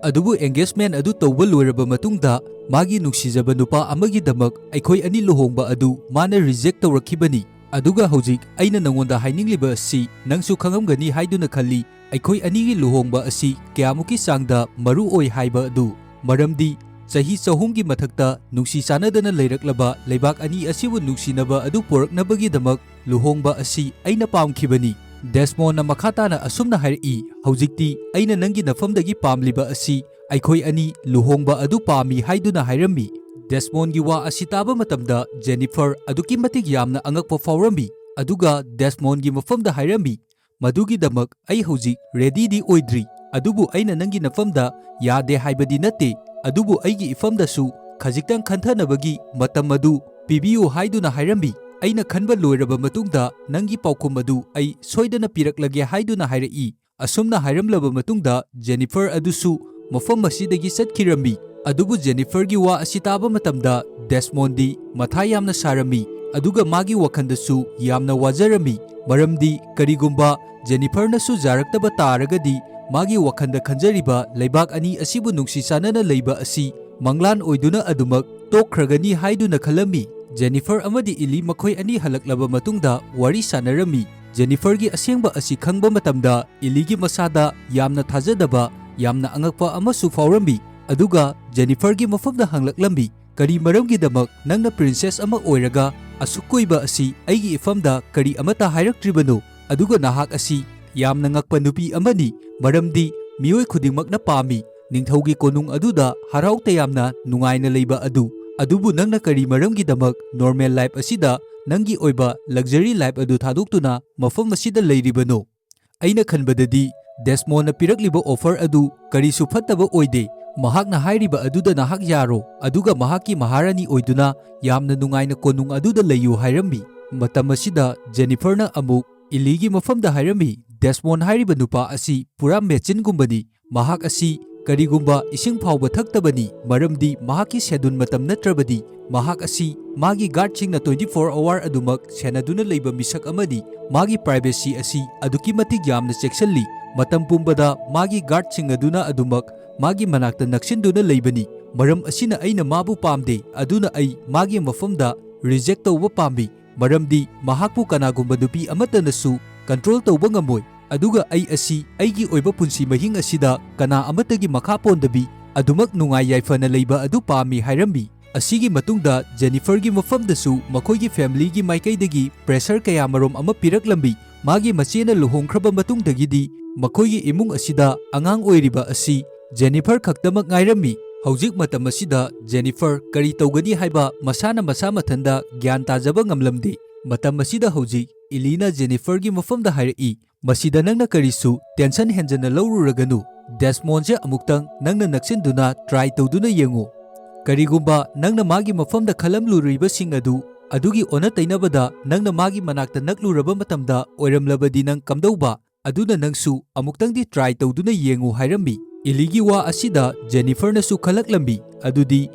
ꯑꯗꯨꯕꯨ ꯑꯦꯡꯒꯦꯖꯃꯦꯟ ꯑꯗꯨ ꯇꯧꯕ ꯂꯣꯏꯔꯕ ꯃꯇꯨꯡꯗ ꯃꯥꯒꯤ ꯅꯨꯡꯁꯤꯖꯕ ꯅꯨꯄꯥ ꯑꯃꯒꯤꯗꯃꯛ ꯑꯩꯈꯣꯏ ꯑꯅꯤ ꯂꯨꯍꯣꯡꯕ ꯑꯗꯨ ꯃꯥꯅ ꯔꯤꯖꯦꯛ ꯇꯧꯔꯛꯈꯤꯕꯅꯤ꯫ ꯑꯗꯨꯒ ꯍꯧꯖꯤꯛ ꯑꯩꯅ ꯅꯉꯣꯟꯗ ꯍꯥꯏꯅꯤꯡꯂꯤꯕ ꯑꯁꯤ ꯅꯪꯁꯨ ꯈꯪꯉꯝꯒꯅꯤ ꯍꯥꯏꯗꯨꯅ ꯈꯜꯂꯤ, ꯑꯩꯈꯣꯏ ꯑꯅꯤꯒꯤ ꯂꯨꯍꯣꯡꯕ ꯑꯁꯤ ꯀꯌꯥꯃꯨꯛꯀꯤ ꯆꯥꯡꯗ ꯃꯔꯨ ꯑꯣꯏ ꯍꯥꯏꯕ ꯑꯗꯨ꯫ ꯃꯔꯝꯗꯤ ꯆꯍꯤ ꯆꯍꯨꯝꯒꯤ ꯃꯊꯛꯇ ꯅꯨꯡꯁꯤ ꯆꯥꯟꯅꯗꯅ ꯂꯩꯔꯛꯂꯕ ꯂꯩꯕꯥꯛ ꯑꯅꯤ ꯑꯁꯤꯕꯨ ꯅꯨꯡꯁꯤꯅꯕ ꯑꯗꯨ ꯄꯨꯔꯛꯅꯕꯒꯤꯗꯃꯛ ꯂꯨꯍꯣꯡꯕ ꯑꯁꯤ ꯑꯩꯅ ꯄꯥꯝꯈꯤꯕꯅꯤ꯫" ꯗꯦꯁꯃꯣꯟꯅ ꯃꯈꯥ ꯇꯥꯅ ꯑꯁꯨꯝꯅ ꯍꯥꯏꯔꯛꯏ, "ꯍꯧꯖꯤꯛꯇꯤ ꯑꯩꯅ ꯅꯪꯒꯤ ꯅꯐꯝꯗꯒꯤ ꯄꯥꯝꯂꯤꯕ ꯑꯁꯤ ꯑꯩꯈꯣꯏ ꯑꯅꯤ ꯂꯨꯍꯣꯡꯕ ꯑꯗꯨ ꯄꯥꯝꯃꯤ" ꯍꯥꯏꯗꯨꯅ ꯍꯥꯏꯔꯝꯃꯤ꯫ ꯗꯦꯁꯃꯣꯟꯒꯤ ꯋꯥ ꯑꯁꯤ ꯇꯥꯕ ꯃꯇꯝꯗ ꯖꯦꯅꯤꯐꯔ ꯑꯗꯨꯛꯀꯤ ꯃꯇꯤꯛ ꯌꯥꯝꯅ ꯑꯉꯛꯄ ꯐꯥꯎꯔꯝꯃꯤ꯫ ꯑꯗꯨꯒ ꯗꯦꯁꯃꯣꯟꯒꯤ ꯃꯐꯝꯗ ꯍꯥꯏꯔꯝꯃꯤ, "ꯃꯗꯨꯒꯤꯗꯃꯛ ꯑꯩ ꯍꯧꯖꯤꯛ ꯔꯦꯗꯤꯗꯤ ꯑꯣꯏꯗ꯭ꯔꯤ, ꯑꯗꯨꯕꯨ ꯑꯩꯅ ꯅꯪꯒꯤ ꯅꯐꯝꯗ ꯌꯥꯗꯦ ꯍꯥꯏꯕꯗꯤ ꯅꯠꯇꯦ, ꯑꯗꯨꯕꯨ ꯑꯩꯒꯤ ꯏꯐꯝꯗꯁꯨ ꯈꯖꯤꯛꯇꯪ ꯈꯟꯊꯅꯕꯒꯤ ꯃꯇꯝ ꯑꯗꯨ ꯄꯤꯕꯤꯌꯨ" ꯍꯥꯏꯗꯨꯅ ꯍꯥꯏꯔꯝꯃꯤ꯫ "ꯑꯩꯅ ꯈꯟꯕ ꯂꯣꯏꯔꯕ ꯃꯇꯨꯡꯗ ꯅꯪꯒꯤ ꯄꯥꯎꯈꯨꯝ ꯑꯗꯨ ꯑꯩ ꯁꯣꯏꯗꯅ ꯄꯤꯔꯛꯂꯒꯦ" ꯍꯥꯏꯗꯨꯅ ꯍꯥꯏꯔꯛꯏ꯫ ꯑꯁꯨꯝꯅ ꯍꯥꯏꯔꯝꯂꯕ ꯃꯇꯨꯡꯗ ꯖꯦꯅꯤꯐꯔ ꯑꯗꯨꯁꯨ ꯃꯐꯝ ꯑꯁꯤꯗꯒꯤ ꯆꯠꯈꯤꯔꯝꯃꯤ꯫ ꯑꯗꯨꯕꯨ ꯖꯦꯅꯤꯐꯔꯒꯤ ꯋꯥ ꯑꯁꯤ ꯇꯥꯕ ꯃꯇꯝꯗ ꯗꯦꯁꯃꯣꯟꯗꯤ ꯃꯊꯥ ꯌꯥꯝꯅ ꯁꯥꯔꯝꯃꯤ, ꯑꯗꯨꯒ ꯃꯥꯒꯤ ꯋꯥꯈꯜꯗꯁꯨ ꯌꯥꯝꯅ ꯋꯥꯖꯔꯝꯃꯤ, ꯃꯔꯝꯗꯤ ꯀꯔꯤꯒꯨꯝꯕ ꯖꯦꯅꯤꯐꯔꯅꯁꯨ ꯌꯥꯔꯛꯇꯕ ꯇꯥꯔꯒꯗꯤ ꯃꯥꯒꯤ ꯋꯥꯈꯜꯗ ꯈꯟꯖꯔꯤꯕ ꯂꯩꯕꯥꯛ ꯑꯅꯤ ꯑꯁꯤꯕꯨ ꯅꯨꯡꯁꯤ ꯆꯥꯟꯅꯅ ꯂꯩꯕ ꯑꯁꯤ ꯃꯪꯂꯥꯟ ꯑꯣꯏꯗꯨꯅ ꯑꯗꯨꯃꯛ ꯇꯣꯛꯈ꯭ꯔꯒꯅꯤ ꯍꯥꯏꯗꯨꯅ ꯈꯜꯂꯝꯃꯤ꯫ ꯖꯦꯅꯤꯐꯔ ꯑꯃꯗꯤ ꯏꯂꯤ ꯃꯈꯣꯏ ꯑꯅꯤ ꯍꯜꯂꯛꯂꯕ ꯃꯇꯨꯡꯗ ꯋꯥꯔꯤ ꯁꯥꯟꯅꯔꯝꯃꯤ꯫ ꯖꯦꯅꯤꯐꯔꯒꯤ ꯑꯁꯦꯡꯕ ꯑꯁꯤ ꯈꯪꯕ ꯃꯇꯝꯗ ꯏꯂꯤꯒꯤ ꯃꯁꯥꯗ ꯌꯥꯝꯅ ꯊꯥꯖꯗꯕ, ꯌꯥꯝꯅ ꯑꯉꯛꯄ ꯑꯃꯁꯨ ꯐꯥꯎꯔꯝꯃꯤ꯫ ꯑꯗꯨꯒ ꯖꯦꯅꯤꯐꯔꯒꯤ ꯃꯐꯝꯗ ꯍꯪꯂꯛꯂꯝꯃꯤ, "ꯀꯔꯤ ꯃꯔꯝꯒꯤꯗꯃꯛ ꯅꯪꯅ ꯄ꯭ꯔꯤꯟꯁꯦꯁ ꯑꯃ ꯑꯣꯏꯔꯒ ꯑꯁꯨꯛ ꯀꯨꯏꯕ ꯑꯁꯤ ꯑꯩꯒꯤ ꯏꯐꯝꯗ ꯀꯔꯤ ꯑꯃꯠꯇ ꯍꯥꯏꯔꯛꯇ꯭ꯔꯤꯕꯅꯣ?" ꯑꯗꯨꯒ ꯅꯍꯥꯛ ꯑꯁꯤ ꯌꯥꯝꯅ ꯉꯛꯄ ꯅꯨꯄꯤ ꯑꯃꯅꯤ, ꯃꯔꯝꯗꯤ ꯃꯤꯑꯣꯏ ꯈꯨꯗꯤꯡꯃꯛꯅ ꯄꯥꯝꯃꯤ ꯅꯤꯡꯊꯧꯒꯤ ꯀꯣꯅꯨꯡ ꯑꯗꯨꯗ ꯍꯔꯥꯎ ꯇꯌꯥꯝꯅ ꯅꯨꯡꯉꯥꯏꯅ ꯂꯩꯕ ꯑꯗꯨ꯫ ꯑꯗꯨꯕꯨ ꯅꯪꯅ ꯀꯔꯤ ꯃꯔꯝꯒꯤꯗꯃꯛ normal life ꯑꯁꯤꯗ ꯅꯪꯒꯤ ꯑꯣꯏꯕ luxury life ꯑꯗꯨ ꯊꯥꯗꯣꯛꯇꯨꯅ ꯃꯐꯝ ꯑꯁꯤꯗ ꯂꯩꯔꯤꯕꯅꯣ? ꯑꯩꯅ ꯈꯟꯕꯗꯗꯤ ꯗꯦꯁꯃꯣꯟꯅ ꯄꯤꯔꯛꯂꯤꯕ offer ꯑꯗꯨ ꯀꯔꯤꯁꯨ ꯐꯠꯇꯕ ꯑꯣꯏꯗꯦ꯫ ꯃꯍꯥꯛꯅ ꯍꯥꯏꯔꯤꯕ ꯑꯗꯨꯗ ꯅꯍꯥꯛ ꯌꯥꯔꯣ, ꯑꯗꯨꯒ ꯃꯍꯥꯛꯀꯤ ꯃꯍꯥꯔꯥꯅꯤ ꯑꯣꯏꯗꯨꯅ ꯌꯥꯝꯅ ꯅꯨꯡꯉꯥꯏꯅ ꯀꯣꯅꯨꯡ ꯑꯗꯨꯗ ꯂꯩꯌꯨ ꯍꯥꯏꯔꯝꯃꯤ꯫ ꯃꯇꯝ ꯑꯁꯤꯗ ꯖꯦꯅꯤꯐꯔꯅ ꯑꯃꯨꯛ ꯏꯂꯤꯒꯤ ꯃꯐꯝꯗ ꯍꯥꯏꯔꯝꯃꯤ, "ꯗꯦꯁꯃꯣꯟ ꯍꯥꯏꯔꯤꯕ ꯅꯨꯄꯥ ꯑꯁꯤ ꯄꯨꯔꯥ ꯃꯦꯆꯤꯟꯒꯨꯝꯕꯅꯤ꯫ ꯃꯍꯥꯛ ꯑꯁꯤ ꯀꯔꯤꯒꯨꯝꯕ ꯏꯁꯤꯡ ꯐꯥꯎꯕ ꯊꯛꯇꯕꯅꯤ, ꯃꯔꯝꯗꯤ ꯃꯍꯥꯛꯀꯤ schedule ꯃꯇꯝ ꯅꯠꯇ꯭ꯔꯕꯗꯤ ꯃꯍꯥꯛ ꯑꯁꯤ ꯃꯥꯒꯤ guardꯁꯤꯡꯅ twenty four hour ꯑꯗꯨꯃꯛ ꯁꯦꯟꯅꯗꯨꯅ ꯂꯩꯕ ꯃꯤꯁꯛ ꯑꯃꯅꯤ꯫ ꯃꯥꯒꯤ privacy ꯑꯁꯤ ꯑꯗꯨꯛꯀꯤ ꯃꯇꯤꯛ ꯌꯥꯝꯅ ꯆꯦꯛꯁꯤꯜꯂꯤ꯫ ꯃꯇꯝ ꯄꯨꯝꯕꯗ ꯃꯥꯒꯤ guardꯁꯤꯡ ꯑꯗꯨꯅ ꯑꯗꯨꯃꯛ ꯃꯥꯒꯤ ꯃꯅꯥꯛꯇ ꯅꯛꯁꯤꯟꯗꯨꯅ ꯂꯩꯕꯅꯤ꯫ ꯃꯔꯝ ꯑꯁꯤꯅ ꯑꯩꯅ ꯃꯥꯕꯨ ꯄꯥꯝꯗꯦ, ꯑꯗꯨꯅ ꯑꯩ ꯃꯥꯒꯤ ꯃꯐꯝꯗ reject ꯇꯧꯕ ꯄꯥꯝꯃꯤ, ꯃꯔꯝꯗꯤ ꯃꯍꯥꯛꯄꯨ ꯀꯅꯥꯒꯨꯝꯕ ꯅꯨꯄꯤ ꯑꯃꯠꯇꯅꯁꯨ control ꯇꯧꯕ ꯉꯝꯃꯣꯏ꯫ ꯑꯗꯨꯒ ꯑꯩ ꯑꯁꯤ ꯑꯩꯒꯤ ꯑꯣꯏꯕ ꯄꯨꯟꯁꯤ ꯃꯍꯤꯡ ꯑꯁꯤꯗ ꯀꯅꯥ ꯑꯃꯠꯇꯒꯤ ꯃꯈꯥ ꯄꯣꯟꯗꯕꯤ ꯑꯗꯨꯃꯛ ꯅꯨꯡꯉꯥꯏ ꯌꯥꯏꯐꯅ ꯂꯩꯕ ꯑꯗꯨ ꯄꯥꯝꯃꯤ" ꯍꯥꯏꯔꯝꯃꯤ꯫ ꯑꯁꯤꯒꯤ ꯃꯇꯨꯡꯗ ꯖꯦꯅꯤꯐꯔꯒꯤ ꯃꯐꯝꯗꯁꯨ ꯃꯈꯣꯏꯒꯤ familyꯒꯤ ꯃꯥꯏꯀꯩꯗꯒꯤ pressure ꯀꯌꯥꯃꯔꯨꯝ ꯑꯃ ꯄꯤꯔꯛꯂꯝꯃꯤ꯫ ꯃꯥꯒꯤ ꯃꯆꯦꯅ ꯂꯨꯍꯣꯡꯈ꯭ꯔꯕ ꯃꯇꯨꯡꯗꯒꯤꯗꯤ ꯃꯈꯣꯏꯒꯤ ꯏꯃꯨꯡ ꯑꯁꯤꯗ ꯑꯉꯥꯡ ꯑꯣꯏꯔꯤꯕ ꯑꯁꯤ ꯖꯦꯅꯤꯐꯔ ꯈꯛꯇꯃꯛ ꯉꯥꯏꯔꯝꯃꯤ꯫ ꯍꯧꯖꯤꯛ ꯃꯇꯝ ꯑꯁꯤꯗ ꯖꯦꯅꯤꯐꯔ ꯀꯔꯤ ꯇꯧꯒꯅꯤ ꯍꯥꯏꯕ ꯃꯁꯥꯅ ꯃꯁꯥ ꯃꯊꯟꯗ ꯒ꯭ꯌꯥꯟ ꯇꯥꯖꯕ ꯉꯝꯂꯝꯗꯦ꯫ ꯃꯇꯝ ꯑꯁꯤꯗ ꯍꯧꯖꯤꯛ ꯏꯂꯤꯅ ꯖꯦꯅꯤꯐꯔꯒꯤ ꯃꯐꯝꯗ ꯍꯥꯏꯔꯛꯏ, "ꯃꯁꯤꯗ ꯅꯪꯅ ꯀꯔꯤꯁꯨ tension ꯍꯦꯟꯖꯟꯅ ꯂꯧꯔꯨꯔꯒꯅꯨ꯫ ꯗꯦꯁꯃꯣꯟꯁꯦ ꯑꯃꯨꯛꯇꯪ ꯅꯪꯅ ꯅꯛꯁꯤꯟꯗꯨꯅ try ꯇꯧꯗꯨꯅ ꯌꯦꯡꯉꯨ꯫ ꯀꯔꯤꯒꯨꯝꯕ ꯅꯪꯅ ꯃꯥꯒꯤ ꯃꯐꯝꯗ ꯈꯜꯂꯝꯂꯨꯔꯤꯕꯁꯤꯡ ꯑꯗꯨ ꯑꯗꯨꯒꯤ ꯑꯣꯟꯅ ꯇꯩꯅꯕꯗ ꯅꯪꯅ ꯃꯥꯒꯤ ꯃꯅꯥꯛꯇ ꯅꯛꯂꯨꯔꯕ ꯃꯇꯝꯗ ꯑꯣꯏꯔꯝꯂꯕꯗꯤ ꯅꯪ ꯀꯝꯗꯧꯕ? ꯑꯗꯨꯅ ꯅꯪꯁꯨ ꯑꯃꯨꯛꯇꯪꯗꯤ try ꯇꯧꯗꯨꯅ ꯌꯦꯡꯉꯨ" ꯍꯥꯏꯔꯝꯃꯤ꯫ ꯏꯂꯤꯒꯤ ꯋꯥ ꯑꯁꯤꯗ ꯖꯦꯅꯤꯐꯔꯅꯁꯨ ꯈꯜꯂꯛꯂꯝꯃꯤ, ꯑꯗꯨꯗꯤ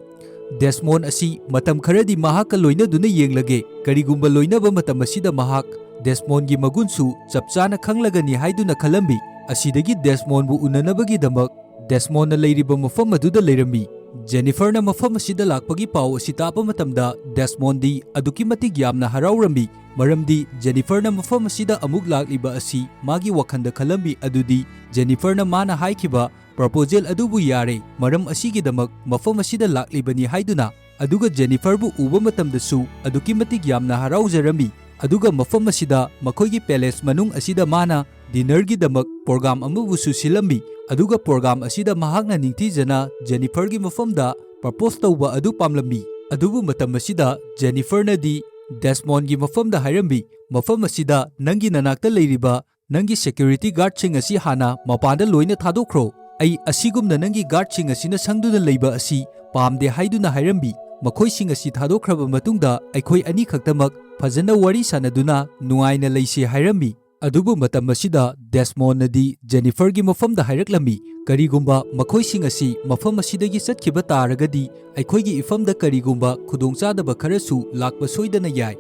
ꯗꯦꯁꯃꯣꯟ ꯑꯁꯤ ꯃꯇꯝ ꯈꯔꯗꯤ ꯃꯍꯥꯛꯀ ꯂꯣꯏꯅꯗꯨꯅ ꯌꯦꯡꯂꯒꯦ, ꯀꯔꯤꯒꯨꯝꯕ ꯂꯣꯏꯅꯕ ꯃꯇꯝ ꯑꯁꯤꯗ ꯃꯍꯥꯛ ꯗꯦꯁꯃꯣꯟꯒꯤ ꯃꯒꯨꯟꯁꯨ ꯆꯞ ꯆꯥꯅ ꯈꯪꯂꯒꯅꯤ ꯍꯥꯏꯗꯨꯅ ꯈꯜꯂꯝꯃꯤ꯫ ꯑꯁꯤꯗꯒꯤ ꯗꯦꯁꯃꯣꯟꯕꯨ ꯎꯅꯅꯕꯒꯤꯗꯃꯛ ꯗꯦꯁꯃꯣꯟꯅ ꯂꯩꯔꯤꯕ ꯃꯐꯝ ꯑꯗꯨꯗ ꯂꯩꯔꯝꯃꯤ꯫ ꯖꯦꯅꯤꯐꯔꯅ ꯃꯐꯝ ꯑꯁꯤꯗ ꯂꯥꯛꯄꯒꯤ ꯄꯥꯎ ꯑꯁꯤ ꯇꯥꯕ ꯃꯇꯝꯗ ꯗꯦꯁꯃꯣꯟꯗꯤ ꯑꯗꯨꯛꯀꯤ ꯃꯇꯤꯛ ꯌꯥꯝꯅ ꯍꯔꯥꯎꯔꯝꯃꯤ, ꯃꯔꯝꯗꯤ ꯖꯦꯅꯤꯐꯔꯅ ꯃꯐꯝ ꯑꯁꯤꯗ ꯑꯃꯨꯛ ꯂꯥꯛꯂꯤꯕ ꯑꯁꯤ ꯃꯥꯒꯤ ꯋꯥꯈꯜꯗ ꯈꯜꯂꯝꯃꯤ, ꯑꯗꯨꯗꯤ ꯖꯦꯅꯤꯐꯔꯅ ꯃꯥꯅ ꯍꯥꯏꯈꯤꯕ proposal ꯑꯗꯨꯕꯨ ꯌꯥꯔꯦ, ꯃꯔꯝ ꯑꯁꯤꯒꯤꯗꯃꯛ ꯃꯐꯝ ꯑꯁꯤꯗ ꯂꯥꯛꯂꯤꯕꯅꯤ ꯍꯥꯏꯗꯨꯅ꯫ ꯑꯗꯨꯒ ꯖꯦꯅꯤꯐꯔꯕꯨ ꯎꯕ ꯃꯇꯝꯗꯁꯨ ꯑꯗꯨꯛꯀꯤ ꯃꯇꯤꯛ ꯌꯥꯝꯅ ꯍꯔꯥꯎꯖꯔꯝꯃꯤ꯫ ꯑꯗꯨꯒ ꯃꯐꯝ ꯑꯁꯤꯗ ꯃꯈꯣꯏꯒꯤ ꯄꯦꯂꯦꯁ ꯃꯅꯨꯡ ꯑꯁꯤꯗ ꯃꯥꯅ ꯗꯤꯅꯔꯒꯤꯗꯃꯛ ꯄ꯭ꯔꯣꯒ꯭ꯔꯥꯝ ꯑꯃꯕꯨꯁꯨ ꯁꯤꯜꯂꯝꯃꯤ꯫ ꯑꯗꯨꯒ ꯄ꯭ꯔꯣꯒ꯭ꯔꯥꯝ ꯑꯁꯤꯗ ꯃꯍꯥꯛꯅ ꯅꯤꯡꯊꯤꯖꯅ ꯖꯦꯅꯤꯐꯔꯒꯤ ꯃꯐꯝꯗ ꯄ꯭ꯔꯄꯣꯁ ꯇꯧꯕ ꯑꯗꯨ ꯄꯥꯝꯂꯝꯃꯤ꯫ ꯑꯗꯨꯕꯨ ꯃꯇꯝ ꯑꯁꯤꯗ ꯖꯦꯅꯤꯐꯔꯅꯗꯤ ꯗꯦꯁꯃꯣꯟꯒꯤ ꯃꯐꯝꯗ ꯍꯥꯏꯔꯝꯃꯤ, "ꯃꯐꯝ ꯑꯁꯤꯗ ꯅꯪꯒꯤ ꯅꯅꯥꯛꯇ ꯂꯩꯔꯤꯕ ꯅꯪꯒꯤ ꯁꯦꯀ꯭ꯌꯨꯔꯤꯇꯤ ꯒꯥꯔꯗꯁꯤꯡ ꯑꯁꯤ ꯍꯥꯟꯅ ꯃꯄꯥꯟꯗ ꯂꯣꯏꯅ ꯊꯥꯗꯣꯛꯈ꯭ꯔꯣ꯫ ꯑꯩ ꯑꯁꯤꯒꯨꯝꯅ ꯅꯪꯒꯤ ꯒꯥꯔꯗꯁꯤꯡ ꯑꯁꯤꯅ ꯁꯪꯗꯨꯅ ꯂꯩꯕ ꯑꯁꯤ ꯄꯥꯝꯗꯦ" ꯍꯥꯏꯗꯨꯅ ꯍꯥꯏꯔꯝꯃꯤ꯫ ꯃꯈꯣꯏꯁꯤꯡ ꯑꯁꯤ ꯊꯥꯗꯣꯛꯈ꯭ꯔꯕ ꯃꯇꯨꯡꯗ ꯑꯩꯈꯣꯏ ꯑꯅꯤꯈꯛꯇꯃꯛ ꯐꯖꯅ ꯋꯥꯔꯤ ꯁꯥꯟꯅꯗꯨꯅ ꯅꯨꯡꯉꯥꯏꯅ ꯂꯩꯁꯤ ꯍꯥꯏꯔꯝꯃꯤ꯫ ꯑꯗꯨꯕꯨ ꯃꯇꯝ ꯑꯁꯤꯗ ꯗꯦꯁꯃꯣꯟꯅꯗꯤ ꯖꯦꯅꯤꯐꯔꯒꯤ ꯃꯐꯝꯗ ꯍꯥꯏꯔꯛꯂꯝꯃꯤ, "ꯀꯔꯤꯒꯨꯝꯕ ꯃꯈꯣꯏꯁꯤꯡ ꯑꯁꯤ ꯃꯐꯝ ꯑꯁꯤꯗꯒꯤ ꯆꯠꯈꯤꯕ ꯇꯥꯔꯒꯗꯤ ꯑꯩꯈꯣꯏꯒꯤ ꯏꯐꯝꯗ ꯀꯔꯤꯒꯨꯝꯕ ꯈꯨꯗꯣꯡꯆꯥꯗꯕ ꯈꯔꯁꯨ ꯂꯥꯛꯄ ꯁꯣꯏꯗꯅ ꯌꯥꯏ꯫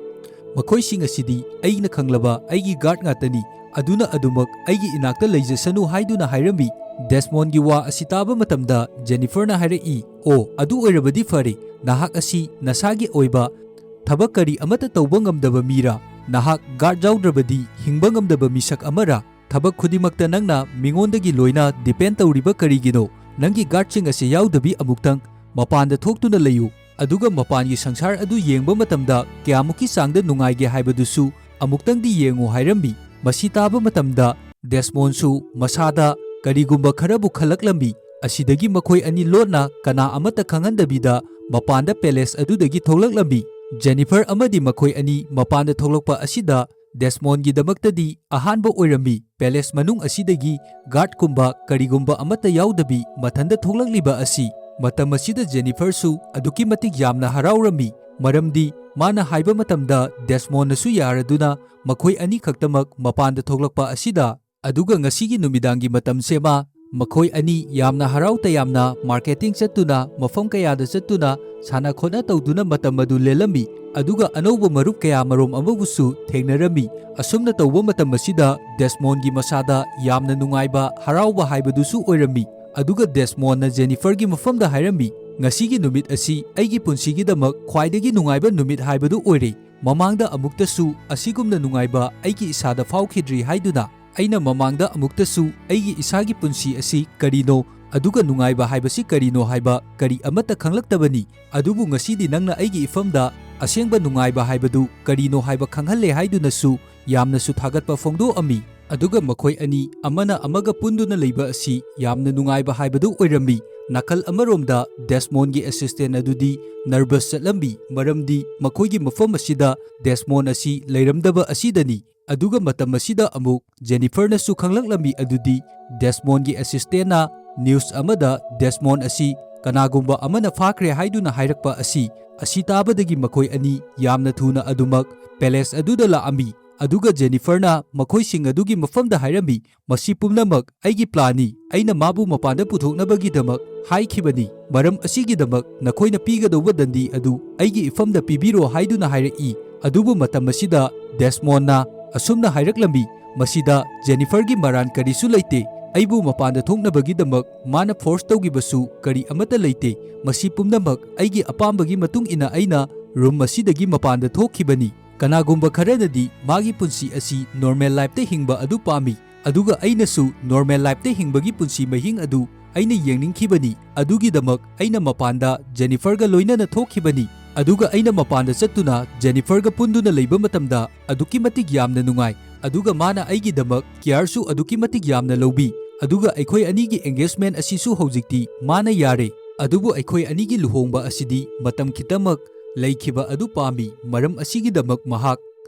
ꯃꯈꯣꯏꯁꯤꯡ ꯑꯁꯤꯗꯤ ꯑꯩꯅ ꯈꯪꯂꯕ ꯑꯩꯒꯤ ꯒꯥꯔꯗ ꯉꯥꯛꯇꯅꯤ, ꯑꯗꯨꯅ ꯑꯗꯨꯃꯛ ꯑꯩꯒꯤ ꯏꯅꯥꯛꯇ ꯂꯩꯖꯁꯅꯨ" ꯍꯥꯏꯗꯨꯅ ꯍꯥꯏꯔꯝꯃꯤ꯫ ꯗꯦꯁꯃꯣꯟꯒꯤ ꯋꯥ ꯑꯁꯤ ꯇꯥꯕ ꯃꯇꯝꯗ ꯖꯦꯅꯤꯐꯔꯅ ꯍꯥꯏꯔꯛꯏ, "ꯑꯣ, ꯑꯗꯨ ꯑꯣꯏꯔꯕꯗꯤ ꯐꯔꯦ, ꯅꯍꯥꯛ ꯑꯁꯤ ꯅꯁꯥꯒꯤ ꯑꯣꯏꯕ ꯊꯕꯛ ꯀꯔꯤ ꯑꯃꯠꯇ ꯇꯧꯕ ꯉꯝꯗꯕ ꯃꯤꯔꯥ? ꯅꯍꯥꯛ ꯒꯥꯔꯗ ꯌꯥꯎꯗ꯭ꯔꯕꯗꯤ ꯍꯤꯡꯕ ꯉꯝꯗꯕ ꯃꯤꯁꯛ ꯑꯃꯔꯥ? ꯊꯕꯛ ꯈꯨꯗꯤꯡꯃꯛꯇ ꯅꯪꯅ ꯃꯤꯉꯣꯟꯗꯒꯤ ꯂꯣꯏꯅ ꯗꯤꯄꯦꯟ ꯇꯧꯔꯤꯕ ꯀꯔꯤꯒꯤꯅꯣ? ꯅꯪꯒꯤ ꯒꯥꯔꯗꯁꯤꯡ ꯑꯁꯤ ꯌꯥꯎꯗꯕꯤ ꯑꯃꯨꯛꯇꯪ ꯃꯄꯥꯟꯗ ꯊꯣꯛꯇꯨꯅ ꯂꯩꯌꯨ, ꯑꯗꯨꯒ ꯃꯄꯥꯟꯒꯤ ꯁꯪꯁꯥꯔ ꯑꯗꯨ ꯌꯦꯡꯕ ꯃꯇꯝꯗ ꯀꯌꯥꯃꯨꯛꯀꯤ ꯆꯥꯡꯗ ꯅꯨꯡꯉꯥꯏꯒꯦ ꯍꯥꯏꯕꯗꯨꯁꯨ ꯑꯃꯨꯛꯇꯪꯗꯤ ꯌꯦꯡꯉꯨ" ꯍꯥꯏꯔꯝꯃꯤ꯫ ꯃꯁꯤ ꯇꯥꯕ ꯃꯇꯝꯗ ꯗꯦꯁꯃꯣꯟꯁꯨ ꯃꯁꯥꯗ ꯀꯔꯤꯒꯨꯝꯕ ꯈꯔꯕꯨ ꯈꯜꯂꯛꯂꯝꯃꯤ꯫ ꯑꯁꯤꯗꯒꯤ ꯃꯈꯣꯏ ꯑꯅꯤ ꯂꯣꯟꯅ ꯀꯅꯥ ꯑꯃꯠꯇ ꯈꯪꯍꯟꯗꯕꯤꯗ ꯃꯄꯥꯟꯗ ꯄꯦꯂꯦꯁ ꯑꯗꯨꯗꯒꯤ ꯊꯣꯛꯂꯛꯂꯝꯃꯤ꯫ ꯖꯦꯅꯤꯐꯔ ꯑꯃꯗꯤ ꯃꯈꯣꯏ ꯑꯅꯤ ꯃꯄꯥꯟꯗ ꯊꯣꯛꯂꯛꯄ ꯑꯁꯤꯗ ꯗꯦꯁꯃꯣꯟꯒꯤꯗꯃꯛꯇꯗꯤ ꯑꯍꯥꯟꯕ ꯑꯣꯏꯔꯝꯃꯤ꯫ ꯄꯦꯂꯦꯁ ꯃꯅꯨꯡ ꯑꯁꯤꯗꯒꯤ ꯒꯥꯔꯗꯀꯨꯝꯕ ꯀꯔꯤꯒꯨꯝꯕ ꯑꯃꯠꯇ ꯌꯥꯎꯗꯕꯤ ꯃꯊꯟꯇ ꯊꯣꯛꯂꯛꯂꯤꯕ ꯑꯁꯤ꯫ ꯃꯇꯝ ꯑꯁꯤꯗ ꯖꯦꯅꯤꯐꯔꯁꯨ ꯑꯗꯨꯛꯀꯤ ꯃꯇꯤꯛ ꯌꯥꯝꯅ ꯍꯔꯥꯎꯔꯝꯃꯤ, ꯃꯔꯝꯗꯤ ꯃꯥꯅ ꯍꯥꯏꯕ ꯃꯇꯝꯗ ꯗꯦꯁꯃꯣꯟꯅꯁꯨ ꯌꯥꯔꯗꯨꯅ ꯃꯈꯣꯏ ꯑꯅꯤꯈꯛꯇꯃꯛ ꯃꯄꯥꯟꯗ ꯊꯣꯛꯂꯛꯄ ꯑꯁꯤꯗ꯫ ꯑꯗꯨꯒ ꯉꯁꯤꯒꯤ ꯅꯨꯃꯤꯗꯥꯡꯒꯤ ꯃꯇꯝꯁꯦ ꯃꯥ, ꯃꯈꯣꯏ ꯑꯅꯤ ꯌꯥꯝꯅ ꯍꯔꯥꯎ ꯇꯌꯥꯝꯅ ꯃꯥꯔꯀꯦꯇꯤꯡ ꯆꯠꯇꯨꯅ, ꯃꯐꯝ ꯀꯌꯥꯗ ꯆꯠꯇꯨꯅ, ꯁꯥꯟꯅ ꯈꯣꯠꯅ ꯇꯧꯗꯨꯅ ꯃꯇꯝ ꯑꯗꯨ ꯂꯦꯜꯂꯝꯃꯤ꯫ ꯑꯗꯨꯒ ꯑꯅꯧꯕ ꯃꯔꯨꯞ ꯀꯌꯥꯃꯔꯨꯝ ꯑꯃꯕꯨꯁꯨ ꯊꯦꯡꯅꯔꯝꯃꯤ꯫ ꯑꯁꯨꯝꯅ ꯇꯧꯕ ꯃꯇꯝ ꯑꯁꯤꯗ ꯗꯦꯁꯃꯣꯟꯒꯤ ꯃꯁꯥꯗ ꯌꯥꯝꯅ ꯅꯨꯡꯉꯥꯏꯕ, ꯍꯔꯥꯎꯕ ꯍꯥꯏꯕꯗꯨꯁꯨ ꯑꯣꯏꯔꯝꯃꯤ꯫ ꯑꯗꯨꯒ ꯗꯦꯁꯃꯣꯟꯅ ꯖꯦꯅꯤꯐꯔꯒꯤ ꯃꯐꯝꯗ ꯍꯥꯏꯔꯝꯃꯤ, "ꯉꯁꯤꯒꯤ ꯅꯨꯃꯤꯠ ꯑꯁꯤ ꯑꯩꯒꯤ ꯄꯨꯟꯁꯤꯒꯤꯗꯃꯛ ꯈ꯭ꯋꯥꯏꯗꯒꯤ ꯅꯨꯡꯉꯥꯏꯕ ꯅꯨꯃꯤꯠ ꯍꯥꯏꯕꯗꯨ ꯑꯣꯏꯔꯦ꯫ ꯃꯃꯥꯡꯗ ꯑꯃꯨꯛꯇꯁꯨ ꯑꯁꯤꯒꯨꯝꯅ ꯅꯨꯡꯉꯥꯏꯕ ꯑꯩꯒꯤ ꯏꯁꯥꯗ ꯐꯥꯎꯈꯤꯗ꯭ꯔꯤ" ꯍꯥꯏꯗꯨꯅ꯫ "ꯑꯩꯅ ꯃꯃꯥꯡꯗ ꯑꯃꯨꯛꯇꯁꯨ ꯑꯩꯒꯤ ꯏꯁꯥꯒꯤ ꯄꯨꯟꯁꯤ ꯑꯁꯤ ꯀꯔꯤꯅꯣ, ꯑꯗꯨꯒ ꯅꯨꯡꯉꯥꯏꯕ ꯍꯥꯏꯕꯁꯤ ꯀꯔꯤꯅꯣ ꯍꯥꯏꯕ ꯀꯔꯤ ꯑꯃꯠꯇ ꯈꯪꯂꯛꯇꯕꯅꯤ꯫ ꯑꯗꯨꯕꯨ ꯉꯁꯤꯗꯤ ꯅꯪꯅ ꯑꯩꯒꯤ ꯏꯐꯝꯗ ꯑꯁꯦꯡꯕ ꯅꯨꯡꯉꯥꯏꯕ ꯍꯥꯏꯕꯗꯨ ꯀꯔꯤꯅꯣ ꯍꯥꯏꯕ ꯈꯪꯍꯜꯂꯦ ꯍꯥꯏꯗꯨꯅꯁꯨ ꯌꯥꯝꯅꯁꯨ ꯊꯥꯒꯠꯄ ꯐꯣꯡꯗꯣꯛꯑꯝꯃꯤ꯫ ꯑꯗꯨꯒ ꯃꯈꯣꯏ ꯑꯅꯤ ꯑꯃꯅ ꯑꯃꯒ ꯄꯨꯟꯗꯨꯅ ꯂꯩꯕ ꯑꯁꯤ ꯌꯥꯝꯅ ꯅꯨꯡꯉꯥꯏꯕ ꯍꯥꯏꯕꯗꯨ ꯑꯣꯏꯔꯝꯃꯤ꯫ ꯅꯥꯀꯜ ꯑꯃꯔꯣꯝꯗ ꯗꯦꯁꯃꯣꯟꯒꯤ ꯑꯦꯁꯤꯁꯇꯦꯟ ꯑꯗꯨꯗꯤ ꯅꯔꯚꯁ ꯆꯠꯂꯝꯃꯤ, ꯃꯔꯝꯗꯤ ꯃꯈꯣꯏꯒꯤ ꯃꯐꯝ ꯑꯁꯤꯗ ꯗꯦꯁꯃꯣꯟ ꯑꯁꯤ ꯂꯩꯔꯝꯗꯕ ꯑꯁꯤꯗꯅꯤ꯫ ꯑꯗꯨꯒ ꯃꯇꯝ ꯑꯁꯤꯗ ꯑꯃꯨꯛ ꯖꯦꯅꯤꯐꯔꯅꯁꯨ ꯈꯪꯂꯛꯂꯝꯃꯤ ꯑꯗꯨꯗꯤ ꯗꯦꯁꯃꯣꯟꯒꯤ ꯑꯦꯁꯤꯁꯇꯦꯟꯅ ꯅ꯭ꯌꯨꯁ ꯑꯃꯗ ꯗꯦꯁꯃꯣꯟ ꯑꯁꯤ ꯀꯅꯥꯒꯨꯝꯕ ꯑꯃꯅ ꯐꯥꯈ꯭ꯔꯦ ꯍꯥꯏꯗꯨꯅ ꯍꯥꯏꯔꯛꯄ ꯑꯁꯤ, ꯑꯁꯤ ꯇꯥꯕꯗꯒꯤ ꯃꯈꯣꯏ ꯑꯅꯤ ꯌꯥꯝꯅ ꯊꯨꯅ ꯑꯗꯨꯃꯛ ꯄꯦꯂꯦꯁ ꯑꯗꯨꯗ ꯂꯥꯛꯑꯝꯃꯤ꯫ ꯑꯗꯨꯒ ꯖꯦꯅꯤꯐꯔꯅ ꯃꯈꯣꯏꯁꯤꯡ ꯑꯗꯨꯒꯤ ꯃꯐꯝꯗ ꯍꯥꯏꯔꯝꯃꯤ, "ꯃꯁꯤ ꯄꯨꯝꯅꯃꯛ ꯑꯩꯒꯤ ꯄ꯭ꯂꯥꯟꯅꯤ꯫ ꯑꯩꯅ ꯃꯥꯕꯨ ꯃꯄꯥꯟꯗ ꯄꯨꯊꯣꯛꯅꯕꯒꯤꯗꯃꯛ ꯍꯥꯏꯈꯤꯕꯅꯤ꯫ ꯃꯔꯝ ꯑꯁꯤꯒꯤꯗꯃꯛ ꯅꯈꯣꯏꯅ ꯄꯤꯒꯗꯧꯕ ꯗꯟꯗꯤ ꯑꯗꯨ ꯑꯩꯒꯤ ꯏꯐꯝꯗ ꯄꯤꯕꯤꯔꯣ" ꯍꯥꯏꯗꯨꯅ ꯍꯥꯏꯔꯛꯏ꯫ ꯑꯗꯨꯕꯨ ꯃꯇꯝ ꯑꯁꯤꯗ ꯗꯦꯁꯃꯣꯟꯅ ꯑꯁꯨꯝꯅ ꯍꯥꯏꯔꯛꯂꯝꯃꯤ, "ꯃꯁꯤꯗ ꯖꯦꯅꯤꯐꯔꯒꯤ ꯃꯔꯥꯟ ꯀꯔꯤꯁꯨ ꯂꯩꯇꯦ꯫ ꯑꯩꯕꯨ ꯃꯄꯥꯟꯗ ꯊꯣꯛꯅꯕꯒꯤꯗꯃꯛ ꯃꯥꯅ ꯐꯣꯔꯁ ꯇꯧꯈꯤꯕꯁꯨ ꯀꯔꯤ ꯑꯃꯠꯇ ꯂꯩꯇꯦ꯫ ꯃꯁꯤ ꯄꯨꯝꯅꯃꯛ ꯑꯩꯒꯤ ꯑꯄꯥꯝꯕꯒꯤ ꯃꯇꯨꯡ ꯏꯟꯅ ꯑꯩꯅ ꯔꯨꯝ ꯑꯁꯤꯗꯒꯤ ꯃꯄꯥꯟꯗ ꯊꯣꯛꯈꯤꯕꯅꯤ꯫ ꯀꯅꯥꯒꯨꯝꯕ ꯈꯔꯅꯗꯤ ꯃꯥꯒꯤ ꯄꯨꯟꯁꯤ ꯑꯁꯤ ꯅꯣꯔꯃꯦꯜ ꯂꯥꯏꯐꯇ ꯍꯤꯡꯕ ꯑꯗꯨ ꯄꯥꯝꯃꯤ, ꯑꯗꯨꯒ ꯑꯩꯅꯁꯨ ꯅꯣꯔꯃꯦꯜ ꯂꯥꯏꯐꯇ ꯍꯤꯡꯕꯒꯤ ꯄꯨꯟꯁꯤ ꯃꯍꯤꯡ ꯑꯗꯨ ꯑꯩꯅ ꯌꯦꯡꯅꯤꯡꯈꯤꯕꯅꯤ꯫ ꯑꯗꯨꯒꯤꯗꯃꯛ ꯑꯩꯅ ꯃꯄꯥꯟꯗ ꯖꯦꯅꯤꯐꯔꯒ ꯂꯣꯏꯅꯅ ꯊꯣꯛꯈꯤꯕꯅꯤ꯫ ꯑꯗꯨꯒ ꯑꯩꯅ ꯃꯄꯥꯟꯗ ꯆꯠꯇꯨꯅ ꯖꯦꯅꯤꯐꯔꯒ ꯄꯨꯟꯗꯨꯅ ꯂꯩꯕ ꯃꯇꯝꯗ ꯑꯗꯨꯛꯀꯤ ꯃꯇꯤꯛ ꯌꯥꯝꯅ ꯅꯨꯡꯉꯥꯏ꯫ ꯑꯗꯨꯒ ꯃꯥꯅ ꯑꯩꯒꯤꯗꯃꯛ ꯀꯤꯌꯥꯔꯁꯨ ꯑꯗꯨꯛꯀꯤ ꯃꯇꯤꯛ ꯌꯥꯝꯅ ꯂꯧꯕꯤ꯫ ꯑꯗꯨꯒ ꯑꯩꯈꯣꯏ ꯑꯅꯤꯒꯤ ꯑꯦꯡꯒꯦꯖꯃꯦꯟ ꯑꯁꯤꯁꯨ ꯍꯧꯖꯤꯛꯇꯤ ꯃꯥꯅ ꯌꯥꯔꯦ꯫ ꯑꯗꯨꯕꯨ ꯑꯩꯈꯣꯏ ꯑꯅꯤꯒꯤ ꯂꯨꯍꯣꯡꯕ ꯑꯁꯤꯗꯤ ꯃꯇꯝ ꯈꯤꯇꯃꯛ ꯂꯩꯈꯤꯕ ꯑꯗꯨ ꯄꯥꯝꯃꯤ꯫ ꯃꯔꯝ ꯑꯁꯤꯒꯤꯗꯃꯛ ꯃꯍꯥꯛ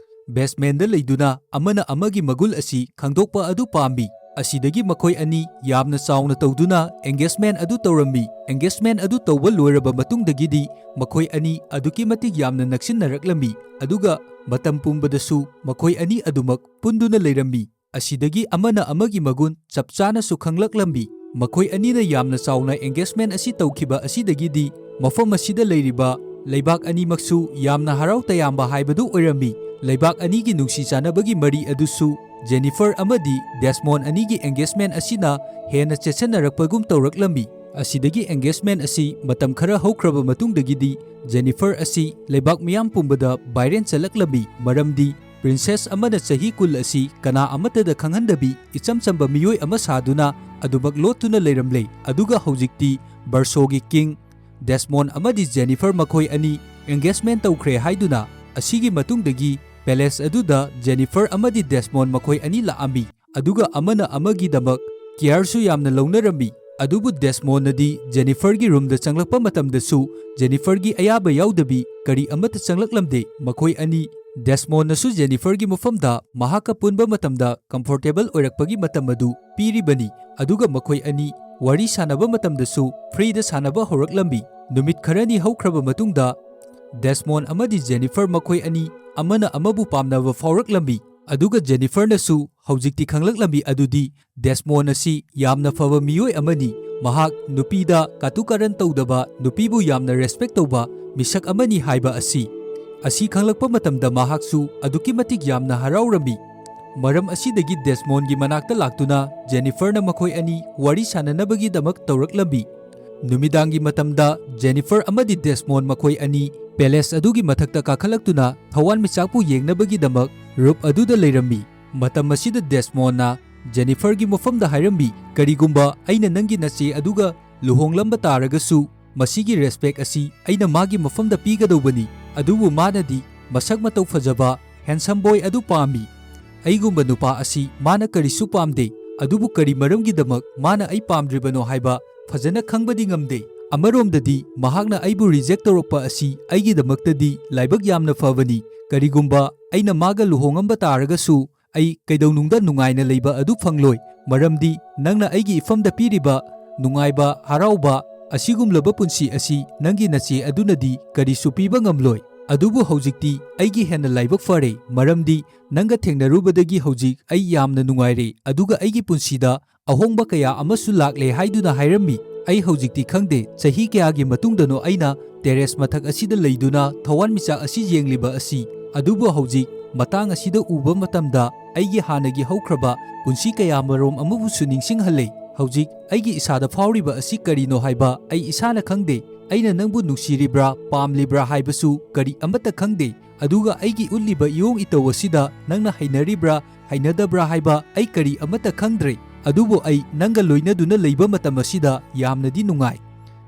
ꯕꯦꯁꯃꯦꯟꯗ ꯂꯩꯗꯨꯅ ꯑꯃꯅ ꯑꯃꯒꯤ ꯃꯒꯨꯟ ꯑꯁꯤ ꯈꯪꯗꯣꯛꯄ ꯑꯗꯨ ꯄꯥꯝꯃꯤ꯫ ꯑꯁꯤꯗꯒꯤ ꯃꯈꯣꯏ ꯑꯅꯤ ꯌꯥꯝꯅ ꯆꯥꯎꯅ ꯇꯧꯗꯨꯅ ꯑꯦꯡꯒꯦꯖꯃꯦꯟ ꯑꯗꯨ ꯇꯧꯔꯝꯃꯤ꯫ ꯑꯦꯡꯒꯦꯖꯃꯦꯟ ꯑꯗꯨ ꯇꯧꯕ ꯂꯣꯏꯔꯕ ꯃꯇꯨꯡꯗꯒꯤꯗꯤ ꯃꯈꯣꯏ ꯑꯅꯤ ꯑꯗꯨꯛꯀꯤ ꯃꯇꯤꯛ ꯌꯥꯝꯅ ꯅꯛꯁꯤꯟꯅꯔꯛꯂꯝꯃꯤ, ꯑꯗꯨꯒ ꯃꯇꯝ ꯄꯨꯝꯕꯗꯁꯨ ꯃꯈꯣꯏ ꯑꯅꯤ ꯑꯗꯨꯃꯛ ꯄꯨꯟꯗꯨꯅ ꯂꯩꯔꯝꯃꯤ꯫ ꯑꯁꯤꯗꯒꯤ ꯑꯃꯅ ꯑꯃꯒꯤ ꯃꯒꯨꯟ ꯆꯞ ꯆꯥꯅꯁꯨ ꯈꯪꯂꯛꯂꯝꯃꯤ꯫ ꯃꯈꯣꯏ ꯑꯅꯤꯅ ꯌꯥꯝꯅ ꯆꯥꯎꯅ ꯑꯦꯡꯒꯦꯖꯃꯦꯟ ꯑꯁꯤ ꯇꯧꯈꯤꯕ ꯑꯁꯤꯗꯒꯤꯗꯤ ꯃꯐꯝ ꯑꯁꯤꯗ ꯂꯩꯔꯤꯕ ꯂꯩꯕꯥꯛ ꯑꯅꯤꯃꯛꯁꯨ ꯌꯥꯝꯅ ꯍꯔꯥꯎ ꯇꯌꯥꯝꯕ ꯍꯥꯏꯕꯗꯨ ꯑꯣꯏꯔꯝꯃꯤ꯫ ꯂꯩꯕꯥꯛ ꯑꯅꯤꯒꯤ ꯅꯨꯡꯁꯤ ꯆꯥꯟꯅꯕꯒꯤ ꯃꯔꯤ ꯑꯗꯨꯁꯨ ꯖꯦꯅꯤꯐꯔ ꯑꯃꯗꯤ ꯗꯦꯁꯃꯣꯟ ꯑꯅꯤꯒꯤ ꯑꯦꯡꯒꯦꯖꯃꯦꯟ ꯑꯁꯤꯅ ꯍꯦꯟꯅ ꯆꯦꯠꯁꯤꯟꯅꯔꯛꯄꯒꯨꯝ ꯇꯧꯔꯛꯂꯝꯃꯤ꯫ ꯑꯁꯤꯗꯒꯤ ꯑꯦꯡꯒꯦꯖꯃꯦꯟ ꯑꯁꯤ ꯃꯇꯝ ꯈꯔ ꯍꯧꯈ꯭ꯔꯕ ꯃꯇꯨꯡꯗꯒꯤꯗꯤ ꯖꯦꯅꯤꯐꯔ ꯑꯁꯤ ꯂꯩꯕꯥꯛ ꯃꯤꯌꯥꯝ ꯄꯨꯝꯕꯗ ꯚꯥꯏꯔꯦꯜ ꯆꯠꯂꯛꯂꯝꯃꯤ, ꯃꯔꯝꯗꯤ ꯄ꯭ꯔꯤꯟꯁꯦꯁ ꯑꯃꯅ ꯆꯍꯤ ꯀꯨꯟ ꯑꯁꯤ ꯀꯅꯥ ꯑꯃꯠꯇꯗ ꯈꯪꯍꯟꯗꯕꯤ ꯏꯆꯝ ꯆꯝꯕ ꯃꯤꯑꯣꯏ ꯑꯃ ꯁꯥꯗꯨꯅ ꯑꯗꯨꯃꯛ ꯂꯣꯠꯇꯨꯅ ꯂꯩꯔꯝꯂꯦ꯫ ꯑꯗꯨꯒ ꯍꯧꯖꯤꯛꯇꯤ ꯕꯔꯁꯣꯒꯤ ꯀꯤꯡ ꯗꯦꯁꯃꯣꯟ ꯑꯃꯗꯤ ꯖꯦꯅꯤꯐꯔ ꯃꯈꯣꯏ ꯑꯅꯤ engagement ꯇꯧꯈ꯭ꯔꯦ ꯍꯥꯏꯗꯨꯅ꯫ ꯑꯁꯤꯒꯤ ꯃꯇꯨꯡꯗꯒꯤ palace ꯑꯗꯨꯗ ꯖꯦꯅꯤꯐꯔ ꯑꯃꯗꯤ ꯗꯦꯁꯃꯣꯟ ꯃꯈꯣꯏ ꯑꯅꯤ ꯂꯥꯛꯑꯝꯃꯤ, ꯑꯗꯨꯒ ꯑꯃꯅ ꯑꯃꯒꯤꯗꯃꯛ careꯁꯨ ꯌꯥꯝꯅ ꯂꯧꯅꯔꯝꯃꯤ꯫ ꯑꯗꯨꯕꯨ ꯗꯦꯁꯃꯣꯟꯅꯗꯤ ꯖꯦꯅꯤꯐꯔꯒꯤ roomꯗ ꯆꯪꯂꯛꯄ ꯃꯇꯝꯗꯁꯨ ꯖꯦꯅꯤꯐꯔꯒꯤ ꯑꯌꯥꯕ ꯌꯥꯎꯗꯕꯤ ꯀꯔꯤ ꯑꯃꯠꯇ ꯆꯪꯂꯛꯂꯝꯗꯦ꯫ ꯃꯈꯣꯏ ꯑꯅꯤ, ꯗꯦꯁꯃꯣꯟꯅꯁꯨ ꯖꯦꯅꯤꯐꯔꯒꯤ ꯃꯐꯝꯗ ꯃꯍꯥꯛꯀ ꯄꯨꯟꯕ ꯃꯇꯝꯗ comfortable ꯑꯣꯏꯔꯛꯄꯒꯤ ꯃꯇꯝ ꯑꯗꯨ ꯄꯤꯔꯤꯕꯅꯤ, ꯑꯗꯨꯒ ꯃꯈꯣꯏ ꯑꯅꯤ ꯋꯥꯔꯤ ꯁꯥꯟꯅꯕ ꯃꯇꯝꯗꯁꯨ freeꯗ ꯁꯥꯟꯅꯕ ꯍꯧꯔꯛꯂꯝꯃꯤ꯫ ꯅꯨꯃꯤꯠ ꯈꯔꯅꯤ ꯍꯧꯈ꯭ꯔꯕ ꯃꯇꯨꯡꯗ ꯗꯦꯁꯃꯣꯟ ꯑꯃꯗꯤ ꯖꯦꯅꯤꯐꯔ ꯃꯈꯣꯏ ꯑꯅꯤ ꯑꯃꯅ ꯑꯃꯕꯨ ꯄꯥꯝꯅꯕ ꯐꯥꯎꯔꯛꯂꯝꯃꯤ, ꯑꯗꯨꯒ ꯖꯦꯅꯤꯐꯔꯅꯁꯨ ꯍꯧꯖꯤꯛꯇꯤ ꯈꯪꯂꯛꯂꯝꯃꯤ ꯑꯗꯨꯗꯤ ꯗꯦꯁꯃꯣꯟ ꯑꯁꯤ ꯌꯥꯝꯅ ꯐꯕ ꯃꯤꯑꯣꯏ ꯑꯃꯅꯤ꯫ ꯃꯍꯥꯛ ꯅꯨꯄꯤꯗ ꯀꯥꯇꯨ ꯀꯥꯔꯟ ꯇꯧꯗꯕ, ꯅꯨꯄꯤꯕꯨ ꯌꯥꯝꯅ respect ꯇꯧꯕ ꯃꯤꯁꯛ ꯑꯃꯅꯤ ꯍꯥꯏꯕ ꯑꯁꯤ꯫ ꯑꯁꯤ ꯈꯪꯂꯛꯄ ꯃꯇꯝꯗ ꯃꯍꯥꯛꯁꯨ ꯑꯗꯨꯛꯀꯤ ꯃꯇꯤꯛ ꯌꯥꯝꯅ ꯍꯔꯥꯎꯔꯝꯃꯤ꯫ ꯃꯔꯝ ꯑꯁꯤꯗꯒꯤ ꯗꯦꯁꯃꯣꯟꯒꯤ ꯃꯅꯥꯛꯇ ꯂꯥꯛꯇꯨꯅ ꯖꯦꯅꯤꯐꯔꯅ ꯃꯈꯣꯏ ꯑꯅꯤ ꯋꯥꯔꯤ ꯁꯥꯟꯅꯅꯕꯒꯤꯗꯃꯛ ꯇꯧꯔꯛꯂꯝꯃꯤ꯫ ꯅꯨꯃꯤꯗꯥꯡꯒꯤ ꯃꯇꯝꯗ ꯖꯦꯅꯤꯐꯔ ꯑꯃꯗꯤ ꯗꯦꯁꯃꯣꯟ ꯃꯈꯣꯏ ꯑꯅꯤ palace ꯑꯗꯨꯒꯤ ꯃꯊꯛꯇ ꯀꯥꯈꯠꯂꯛꯇꯨꯅ ꯊꯋꯥꯟꯃꯤꯆꯥꯛꯄꯨ ꯌꯦꯡꯅꯕꯒꯤꯗꯃꯛ roof ꯑꯗꯨꯗ ꯂꯩꯔꯝꯃꯤ꯫ ꯃꯇꯝ ꯑꯁꯤꯗ ꯗꯦꯁꯃꯣꯟꯅ ꯖꯦꯅꯤꯐꯔꯒꯤ ꯃꯐꯝꯗ ꯍꯥꯏꯔꯝꯃꯤ, "ꯀꯔꯤꯒꯨꯝꯕ ꯑꯩꯅ ꯅꯪꯒꯤ ꯅꯆꯦ ꯑꯗꯨꯒ ꯂꯨꯍꯣꯡꯂꯝꯕ ꯇꯥꯔꯒꯁꯨ, ꯃꯁꯤꯒꯤ respect ꯑꯁꯤ ꯑꯩꯅ ꯃꯥꯒꯤ ꯃꯐꯝꯗ ꯄꯤꯒꯗꯧꯕꯅꯤ꯫ ꯑꯗꯨꯕꯨ ꯃꯥꯅꯗꯤ ꯃꯁꯛ ꯃꯇꯧ ꯐꯖꯕ, handsome boy ꯑꯗꯨ ꯄꯥꯝꯃꯤ꯫ ꯑꯩꯒꯨꯝꯕ ꯅꯨꯄꯥ ꯑꯁꯤ ꯃꯥꯅ ꯀꯔꯤꯁꯨ ꯄꯥꯝꯗꯦ꯫ ꯑꯗꯨꯕꯨ ꯀꯔꯤ ꯃꯔꯝꯒꯤꯗꯃꯛ ꯃꯥꯅ ꯑꯩ ꯄꯥꯝꯗ꯭ꯔꯤꯕꯅꯣ ꯍꯥꯏꯕ ꯐꯖꯅ ꯈꯪꯕꯗꯤ ꯉꯝꯗꯦ꯫ ꯑꯃꯔꯣꯝꯗꯗꯤ ꯃꯍꯥꯛꯅ ꯑꯩꯕꯨ reject ꯇꯧꯔꯛꯄ ꯑꯁꯤ ꯑꯩꯒꯤꯗꯃꯛꯇꯗꯤ ꯂꯥꯏꯕꯛ ꯌꯥꯝꯅ ꯐꯕꯅꯤ꯫ ꯀꯔꯤꯒꯨꯝꯕ ꯑꯩꯅ ꯃꯥꯒ ꯂꯨꯍꯣꯡꯉꯝꯕ ꯇꯥꯔꯒꯁꯨ, ꯑꯩ ꯀꯩꯗꯧꯅꯨꯡꯗ ꯅꯨꯡꯉꯥꯏꯅ ꯂꯩꯕ ꯑꯗꯨ ꯐꯪꯂꯣꯏ, ꯃꯔꯝꯗꯤ ꯅꯪꯅ ꯑꯩꯒꯤ ꯏꯐꯝꯗ ꯄꯤꯔꯤꯕ ꯅꯨꯡꯉꯥꯏꯕ, ꯍꯔꯥꯎꯕ, ꯑꯁꯤꯒꯨꯝꯂꯕ ꯄꯨꯟꯁꯤ ꯑꯁꯤ ꯅꯪꯒꯤ ꯅꯆꯦ ꯑꯗꯨꯅꯗꯤ ꯀꯔꯤꯁꯨ ꯄꯤꯕ ꯉꯝꯂꯣꯏ꯫ ꯑꯗꯨꯕꯨ ꯍꯧꯖꯤꯛꯇꯤ ꯑꯩꯒꯤ ꯍꯦꯟꯅ ꯂꯥꯏꯕꯛ ꯐꯔꯦ, ꯃꯔꯝꯗꯤ ꯅꯪꯒ ꯊꯦꯡꯅꯔꯨꯕꯗꯒꯤ ꯍꯧꯖꯤꯛ ꯑꯩ ꯌꯥꯝꯅ ꯅꯨꯡꯉꯥꯏꯔꯦ, ꯑꯗꯨꯒ ꯑꯩꯒꯤ ꯄꯨꯟꯁꯤꯗ ꯑꯍꯣꯡꯕ ꯀꯌꯥ ꯑꯃꯁꯨ ꯂꯥꯛꯂꯦ" ꯍꯥꯏꯗꯨꯅ ꯍꯥꯏꯔꯝꯃꯤ꯫ ꯑꯩ ꯍꯧꯖꯤꯛꯇꯤ ꯈꯪꯗꯦ ꯆꯍꯤ ꯀꯌꯥꯒꯤ ꯃꯇꯨꯡꯗꯅꯣ ꯑꯩꯅ terrace ꯃꯊꯛ ꯑꯁꯤꯗ ꯂꯩꯗꯨꯅ ꯊꯋꯥꯟꯃꯤꯆꯥꯛ ꯑꯁꯤ ꯌꯦꯡꯂꯤꯕ ꯑꯁꯤ, ꯑꯗꯨꯕꯨ ꯍꯧꯖꯤꯛ ꯃꯇꯥꯡ ꯑꯁꯤꯗ ꯎꯕ ꯃꯇꯝꯗ ꯑꯩꯒꯤ ꯍꯥꯟꯅꯒꯤ ꯍꯧꯈ꯭ꯔꯕ ꯄꯨꯟꯁꯤ ꯀꯌꯥꯃꯔꯣꯝ ꯑꯃꯕꯨꯁꯨ ꯅꯤꯡꯁꯤꯡꯍꯜꯂꯦ꯫ ꯍꯧꯖꯤꯛ ꯑꯩꯒꯤ ꯏꯁꯥꯗ ꯐꯥꯎꯔꯤꯕ ꯑꯁꯤ ꯀꯔꯤꯅꯣ ꯍꯥꯏꯕ ꯑꯩ ꯏꯁꯥꯅ ꯈꯪꯗꯦ꯫ ꯑꯩꯅ ꯅꯪꯕꯨ ꯅꯨꯡꯁꯤꯔꯤꯕ꯭ꯔꯥ, ꯄꯥꯝꯂꯤꯕ꯭ꯔꯥ ꯍꯥꯏꯕꯁꯨ ꯀꯔꯤ ꯑꯃꯠꯇ ꯈꯪꯗꯦ꯫ ꯑꯗꯨꯒ ꯑꯩꯒꯤ ꯎꯠꯂꯤꯕ ꯏꯑꯣꯡ ꯏꯇꯧ ꯑꯁꯤꯗ ꯅꯪꯅ ꯍꯩꯅꯔꯤꯕ꯭ꯔꯥ, ꯍꯩꯅꯗꯕ꯭ꯔꯥ ꯍꯥꯏꯕ ꯑꯩ ꯀꯔꯤ ꯑꯃꯠꯇ ꯈꯪꯗ꯭ꯔꯦ꯫ ꯑꯗꯨꯕꯨ ꯑꯩ ꯅꯪꯒ ꯂꯣꯏꯅꯗꯨꯅ ꯂꯩꯕ ꯃꯇꯝ ꯑꯁꯤꯗ ꯌꯥꯝꯅꯗꯤ ꯅꯨꯡꯉꯥꯏ꯫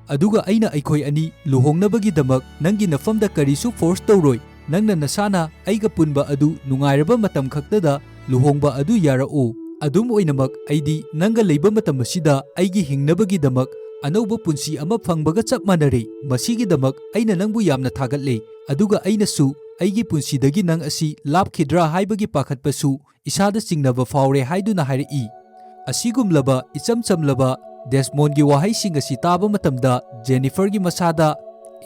ꯑꯗꯨꯒ ꯑꯩꯅ ꯑꯩꯈꯣꯏ ꯑꯅꯤ ꯂꯨꯍꯣꯡꯅꯕꯒꯤꯗꯃꯛ ꯅꯪꯒꯤ ꯅꯐꯝꯗ ꯀꯔꯤꯁꯨ ꯐꯣꯔꯁ ꯇꯧꯔꯣꯏ꯫ ꯅꯪꯅ ꯅꯁꯥꯅ ꯑꯩꯒ ꯄꯨꯟꯕ ꯑꯗꯨ ꯅꯨꯡꯉꯥꯏꯔꯕ ꯃꯇꯝ ꯈꯛꯇꯗ ꯂꯨꯍꯣꯡꯕ ꯑꯗꯨ ꯌꯥꯔꯛꯎ꯫ ꯑꯗꯨꯝ ꯑꯣꯏꯅꯃꯛ, ꯑꯩꯗꯤ ꯅꯪꯒ ꯂꯩꯕ ꯃꯇꯝ ꯑꯁꯤꯗ ꯑꯩꯒꯤ ꯍꯤꯡꯅꯕꯒꯤꯗꯃꯛ ꯑꯅꯧꯕ ꯄꯨꯟꯁꯤ ꯑꯃ ꯐꯪꯕꯒ ꯆꯞ ꯃꯥꯟꯅꯔꯦ꯫ ꯃꯁꯤꯒꯤꯗꯃꯛ ꯑꯩꯅ ꯅꯪꯕꯨ ꯌꯥꯝꯅ ꯊꯥꯒꯠꯂꯦ, ꯑꯗꯨꯒ ꯑꯩꯅꯁꯨ ꯑꯩꯒꯤ ꯄꯨꯟꯁꯤꯗꯒꯤ ꯅꯪ ꯑꯁꯤ ꯂꯥꯞꯈꯤꯗ꯭ꯔꯥ ꯍꯥꯏꯕꯒꯤ ꯄꯥꯈꯠꯄꯁꯨ ꯏꯁꯥꯗ ꯆꯤꯡꯅꯕ ꯐꯥꯎꯔꯦ ꯍꯥꯏꯗꯨꯅ ꯍꯥꯏꯔꯛꯏ꯫ ꯑꯁꯤꯒꯨꯝꯂꯕ ꯏꯆꯝ ꯆꯝꯂꯕ ꯗꯦꯁꯃꯣꯟꯒꯤ ꯋꯥꯍꯩꯁꯤꯡ ꯑꯁꯤ ꯇꯥꯕ ꯃꯇꯝꯗ ꯖꯦꯅꯤꯐꯔꯒꯤ ꯃꯁꯥꯗ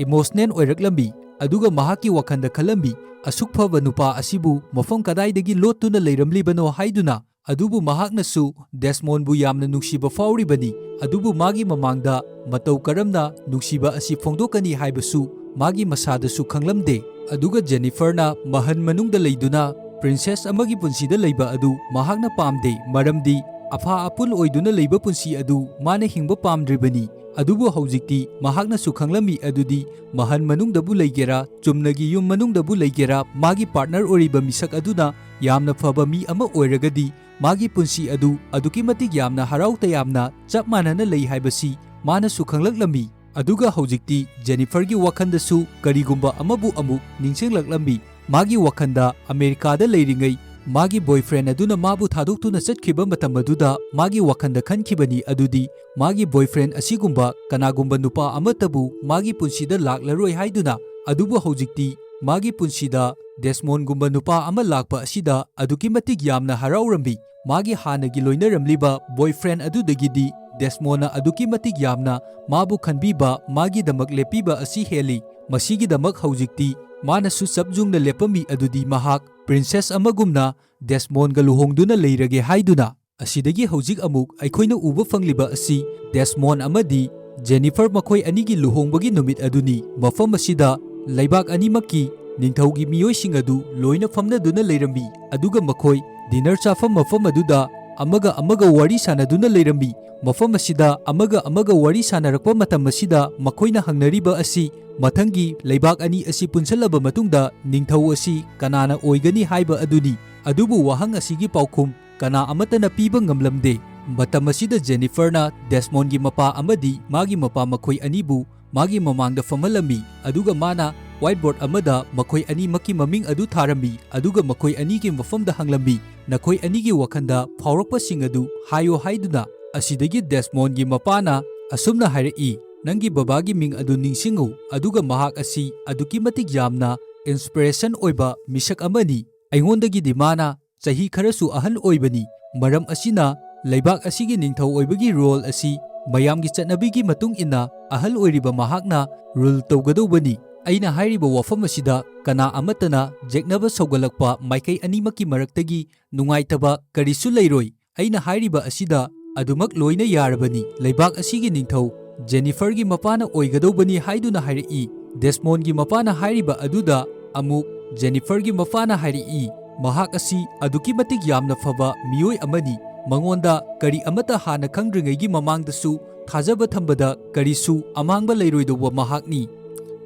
ꯏꯃꯣꯁꯅꯦꯜ ꯑꯣꯏꯔꯛꯂꯝꯃꯤ, ꯑꯗꯨꯒ ꯃꯍꯥꯛꯀꯤ ꯋꯥꯈꯜꯗ ꯈꯜꯂꯝꯃꯤ, "ꯑꯁꯨꯛ ꯐꯕ ꯅꯨꯄꯥ ꯑꯁꯤꯕꯨ ꯃꯐꯝ ꯀꯗꯥꯏꯗꯒꯤ ꯂꯣꯠꯇꯨꯅ ꯂꯩꯔꯝꯂꯤꯕꯅꯣ?" ꯍꯥꯏꯗꯨꯅ꯫ ꯑꯗꯨꯕꯨ ꯃꯍꯥꯛꯅꯁꯨ ꯗꯦꯁꯃꯣꯟꯕꯨ ꯌꯥꯝꯅ ꯅꯨꯡꯁꯤꯕ ꯐꯥꯎꯔꯤꯕꯅꯤ, ꯑꯗꯨꯕꯨ ꯃꯥꯒꯤ ꯃꯃꯥꯡꯗ ꯃꯇꯧ ꯀꯔꯝꯅ ꯅꯨꯡꯁꯤꯕ ꯑꯁꯤ ꯐꯣꯡꯗꯣꯛꯀꯅꯤ ꯍꯥꯏꯕꯁꯨ ꯃꯥꯒꯤ ꯃꯁꯥꯗꯁꯨ ꯈꯪꯂꯝꯗꯦ꯫ ꯑꯗꯨꯒ ꯖꯦꯅꯤꯐꯔꯅ ꯃꯍꯜ ꯃꯅꯨꯡꯗ ꯂꯩꯗꯨꯅ ꯄ꯭ꯔꯤꯟꯁꯦꯁ ꯑꯃꯒꯤ ꯄꯨꯟꯁꯤꯗ ꯂꯩꯕ ꯑꯗꯨ ꯃꯍꯥꯛꯅ ꯄꯥꯝꯗꯦ, ꯃꯔꯝꯗꯤ ꯑꯐꯥ ꯑꯄꯨꯜ ꯑꯣꯏꯗꯨꯅ ꯂꯩꯕ ꯄꯨꯟꯁꯤ ꯑꯗꯨ ꯃꯥꯅ ꯍꯤꯡꯕ ꯄꯥꯝꯗ꯭ꯔꯤꯕꯅꯤ꯫ ꯑꯗꯨꯕꯨ ꯍꯧꯖꯤꯛꯇꯤ ꯃꯍꯥꯛꯅꯁꯨ ꯈꯪꯂꯝꯃꯤ ꯑꯗꯨꯗꯤ ꯃꯍꯜ ꯃꯅꯨꯡꯗꯕꯨ ꯂꯩꯒꯦꯔꯥ, ꯆꯨꯝꯅꯒꯤ ꯌꯨꯝ ꯃꯅꯨꯡꯗꯕꯨ ꯂꯩꯒꯦꯔꯥ, ꯃꯥꯒꯤ ꯄꯥꯔꯠꯅꯔ ꯑꯣꯏꯔꯤꯕ ꯃꯤꯁꯛ ꯑꯗꯨꯅ ꯌꯥꯝꯅ ꯐꯕ ꯃꯤ ꯑꯃ ꯑꯣꯏꯔꯒꯗꯤ ꯃꯥꯒꯤ ꯄꯨꯟꯁꯤ ꯑꯗꯨ ꯑꯗꯨꯛꯀꯤ ꯃꯇꯤꯛ ꯌꯥꯝꯅ ꯍꯔꯥꯎ ꯇꯌꯥꯝꯅ ꯆꯞ ꯃꯥꯟꯅꯅ ꯂꯩ ꯍꯥꯏꯕꯁꯤ ꯃꯥꯅꯁꯨ ꯈꯪꯂꯛꯂꯝꯃꯤ꯫ ꯑꯗꯨꯒ ꯍꯧꯖꯤꯛꯇꯤ ꯖꯦꯅꯤꯐꯔꯒꯤ ꯋꯥꯈꯜꯗꯁꯨ ꯀꯔꯤꯒꯨꯝꯕ ꯑꯃꯕꯨ ꯑꯃꯨꯛ ꯅꯤꯡꯁꯤꯡꯂꯛꯂꯝꯃꯤ꯫ ꯃꯥꯒꯤ ꯋꯥꯈꯜꯗ ꯑꯃꯦꯔꯤꯀꯥꯗ ꯂꯩꯔꯤꯉꯩ ꯃꯥꯒꯤ ꯕꯣꯏꯐ꯭ꯔꯦꯟ ꯑꯗꯨꯅ ꯃꯥꯕꯨ ꯊꯥꯗꯣꯛꯇꯨꯅ ꯆꯠꯈꯤꯕ ꯃꯇꯝ ꯑꯗꯨꯗ ꯃꯥꯒꯤ ꯋꯥꯈꯜꯗ ꯈꯟꯈꯤꯕꯅꯤ ꯑꯗꯨꯗꯤ ꯃꯥꯒꯤ ꯕꯣꯏꯐ꯭ꯔꯦꯟ ꯑꯁꯤꯒꯨꯝꯕ ꯀꯅꯥꯒꯨꯝꯕ ꯅꯨꯄꯥ ꯑꯃꯠꯇꯕꯨ ꯃꯥꯒꯤ ꯄꯨꯟꯁꯤꯗ ꯂꯥꯛꯂꯔꯣꯏ ꯍꯥꯏꯗꯨꯅ꯫ ꯑꯗꯨꯕꯨ ꯍꯧꯖꯤꯛꯇꯤ ꯃꯥꯒꯤ ꯄꯨꯟꯁꯤꯗ ꯗꯦꯁꯃꯣꯟꯒꯨꯝꯕ ꯅꯨꯄꯥ ꯑꯃ ꯂꯥꯛꯄ ꯑꯁꯤꯗ ꯑꯗꯨꯛꯀꯤ ꯃꯇꯤꯛ ꯌꯥꯝꯅ ꯍꯔꯥꯎꯔꯝꯃꯤ꯫ ꯃꯥꯒꯤ ꯍꯥꯟꯅꯒꯤ ꯂꯣꯏꯅꯔꯝꯂꯤꯕ ꯕꯣꯏꯐ꯭ꯔꯦꯟ ꯑꯗꯨꯗꯒꯤꯗꯤ ꯗꯦꯁꯃꯣꯟꯅ ꯑꯗꯨꯛꯀꯤ ꯃꯇꯤꯛ ꯌꯥꯝꯅ ꯃꯥꯕꯨ ꯈꯟꯕꯤꯕ, ꯃꯥꯒꯤꯗꯃꯛ ꯂꯦꯞꯄꯤꯕ ꯑꯁꯤ ꯍꯦꯜꯂꯤ꯫ ꯃꯁꯤꯒꯤꯗꯃꯛ ꯍꯧꯖꯤꯛꯇꯤ ꯃꯥꯅꯁꯨ ꯆꯞ ꯌꯨꯡꯅ ꯂꯦꯞꯄꯝꯃꯤ ꯑꯗꯨꯗꯤ ꯃꯍꯥꯛ ꯄ꯭ꯔꯤꯟꯁꯦꯁ ꯑꯃꯒꯨꯝꯅ ꯗꯦꯁꯃꯣꯟꯒ ꯂꯨꯍꯣꯡꯗꯨꯅ ꯂꯩꯔꯒꯦ ꯍꯥꯏꯗꯨꯅ꯫ ꯑꯁꯤꯗꯒꯤ ꯍꯧꯖꯤꯛ ꯑꯃꯨꯛ ꯑꯩꯈꯣꯏꯅ ꯎꯕ ꯐꯪꯂꯤꯕ ꯑꯁꯤ ꯗꯦꯁꯃꯣꯟ ꯑꯃꯗꯤ ꯖꯦꯅꯤꯐꯔ ꯃꯈꯣꯏ ꯑꯅꯤꯒꯤ ꯂꯨꯍꯣꯡꯕꯒꯤ ꯅꯨꯃꯤꯠ ꯑꯗꯨꯅꯤ꯫ ꯃꯐꯝ ꯑꯁꯤꯗ ꯂꯩꯕꯥꯛ ꯑꯅꯤꯃꯛꯀꯤ ꯅꯤꯡꯊꯧꯒꯤ ꯃꯤꯑꯣꯏꯁꯤꯡ ꯑꯗꯨ ꯂꯣꯏꯅ ꯐꯝꯅꯗꯨꯅ ꯂꯩꯔꯝꯃꯤ, ꯑꯗꯨꯒ ꯃꯈꯣꯏ ꯗꯤꯅꯔ ꯆꯥꯐꯝ ꯃꯐꯝ ꯑꯗꯨꯗ ꯑꯃꯒ ꯑꯃꯒ ꯋꯥꯔꯤ ꯁꯥꯅꯗꯨꯅ ꯂꯩꯔꯝꯃꯤ꯫ ꯃꯐꯝ ꯑꯁꯤꯗ ꯑꯃꯒ ꯑꯃꯒ ꯋꯥꯔꯤ ꯁꯥꯅꯔꯛꯄ ꯃꯇꯝ ꯑꯁꯤꯗ ꯃꯈꯣꯏꯅ ꯍꯪꯅꯔꯤꯕ ꯑꯁꯤ ꯃꯊꯪꯒꯤ ꯂꯩꯕꯥꯛ ꯑꯅꯤ ꯑꯁꯤ ꯄꯨꯟꯁꯤꯜꯂꯕ ꯃꯇꯨꯡꯗ ꯅꯤꯡꯊꯧ ꯑꯁꯤ ꯀꯅꯥꯅ ꯑꯣꯏꯒꯅꯤ ꯍꯥꯏꯕ ꯑꯗꯨꯅꯤ꯫ ꯑꯗꯨꯕꯨ ꯋꯥꯍꯪ ꯑꯁꯤꯒꯤ ꯄꯥꯎꯈꯨꯝ ꯀꯅꯥ ꯑꯃꯠꯇꯅ ꯄꯤꯕ ꯉꯝꯂꯝꯗꯦ꯫ ꯃꯇꯝ ꯑꯁꯤꯗ ꯖꯦꯅꯤꯐꯔꯅ ꯗꯦꯁꯃꯣꯟꯒꯤ ꯃꯄꯥ ꯑꯃꯗꯤ ꯃꯥꯒꯤ ꯃꯄꯥ ꯃꯈꯣꯏ ꯑꯅꯤꯕꯨ ꯃꯥꯒꯤ ꯃꯃꯥꯡꯗ ꯐꯝꯍꯜꯂꯝꯃꯤ, ꯑꯗꯨꯒ ꯃꯥꯅ whiteboard ꯑꯃꯗ ꯃꯈꯣꯏ ꯑꯅꯤꯃꯛꯀꯤ ꯃꯃꯤꯡ ꯑꯗꯨ ꯊꯥꯔꯝꯃꯤ, ꯑꯗꯨꯒ ꯃꯈꯣꯏ ꯑꯅꯤꯒꯤ ꯃꯐꯝꯗ ꯍꯪꯂꯝꯃꯤ, "ꯅꯈꯣꯏ ꯑꯅꯤꯒꯤ ꯋꯥꯈꯜꯗ ꯐꯥꯎꯔꯛꯄꯁꯤꯡ ꯑꯗꯨ ꯍꯥꯏꯌꯨ" ꯍꯥꯏꯗꯨꯅ꯫ ꯑꯁꯤꯗꯒꯤ ꯗꯦꯁꯃꯣꯟꯒꯤ ꯃꯄꯥꯅ ꯑꯁꯨꯝꯅ ꯍꯥꯏꯔꯛꯏ, "ꯅꯪꯒꯤ ꯕꯕꯥꯒꯤ ꯃꯤꯡ ꯑꯗꯨ ꯅꯤꯡꯁꯤꯡꯉꯨ, ꯑꯗꯨꯒ ꯃꯍꯥꯛ ꯑꯁꯤ ꯑꯗꯨꯛꯀꯤ ꯃꯇꯤꯛ ꯌꯥꯝꯅ inspiration ꯑꯣꯏꯕ ꯃꯤꯁꯛ ꯑꯃꯅꯤ꯫ ꯑꯩꯉꯣꯟꯗꯒꯤꯗꯤ ꯃꯥꯅ ꯆꯍꯤ ꯈꯔꯁꯨ ꯑꯍꯜ ꯑꯣꯏꯕꯅꯤ꯫ ꯃꯔꯝ ꯑꯁꯤꯅ ꯂꯩꯕꯥꯛ ꯑꯁꯤꯒꯤ ꯅꯤꯡꯊꯧ ꯑꯣꯏꯕꯒꯤ role ꯑꯁꯤ ꯃꯌꯥꯝꯒꯤ ꯆꯠꯅꯕꯤꯒꯤ ꯃꯇꯨꯡ ꯏꯟꯅ ꯑꯍꯜ ꯑꯣꯏꯔꯤꯕ ꯃꯍꯥꯛꯅ rule ꯇꯧꯒꯗꯧꯕꯅꯤ꯫ ꯑꯩꯅ ꯍꯥꯏꯔꯤꯕ ꯋꯥꯐꯝ ꯑꯁꯤꯗ ꯀꯅꯥ ꯑꯃꯠꯇꯅ ꯌꯦꯛꯅꯕ ꯁꯧꯒꯠꯂꯛꯄ ꯃꯥꯏꯀꯩ ꯑꯅꯤꯃꯛꯀꯤ ꯃꯔꯛꯇꯒꯤ ꯅꯨꯡꯉꯥꯏꯇꯕ ꯀꯔꯤꯁꯨ ꯂꯩꯔꯣꯏ꯫ ꯑꯩꯅ ꯍꯥꯏꯔꯤꯕ ꯑꯁꯤꯗ ꯑꯗꯨꯃꯛ ꯂꯣꯏꯅ ꯌꯥꯔꯕꯅꯤ꯫ ꯂꯩꯕꯥꯛ ꯑꯁꯤꯒꯤ ꯅꯤꯡꯊꯧ ꯖꯦꯅꯤꯐꯔꯒꯤ ꯃꯄꯥꯅ ꯑꯣꯏꯒꯗꯧꯕꯅꯤ" ꯍꯥꯏꯗꯨꯅ ꯍꯥꯏꯔꯛꯏ꯫ ꯗꯦꯁꯃꯣꯟꯒꯤ ꯃꯄꯥꯅ ꯍꯥꯏꯔꯤꯕ ꯑꯗꯨꯗ ꯑꯃꯨꯛ ꯖꯦꯅꯤꯐꯔꯒꯤ ꯃꯄꯥꯅ ꯍꯥꯏꯔꯛꯏ, "ꯃꯍꯥꯛ ꯑꯁꯤ ꯑꯗꯨꯛꯀꯤ ꯃꯇꯤꯛ ꯌꯥꯝꯅ ꯐꯕ ꯃꯤꯑꯣꯏ ꯑꯃꯅꯤ꯫ ꯃꯉꯣꯟꯗ ꯀꯔꯤ ꯑꯃꯠꯇ ꯍꯥꯟꯅ ꯈꯪꯗ꯭ꯔꯤꯉꯩꯒꯤ ꯃꯃꯥꯡꯗꯁꯨ ꯊꯥꯖꯕ ꯊꯝꯕꯗ ꯀꯔꯤꯁꯨ ꯑꯃꯥꯡꯕ ꯂꯩꯔꯣꯏꯗꯧꯕ ꯃꯍꯥꯛꯅꯤ꯫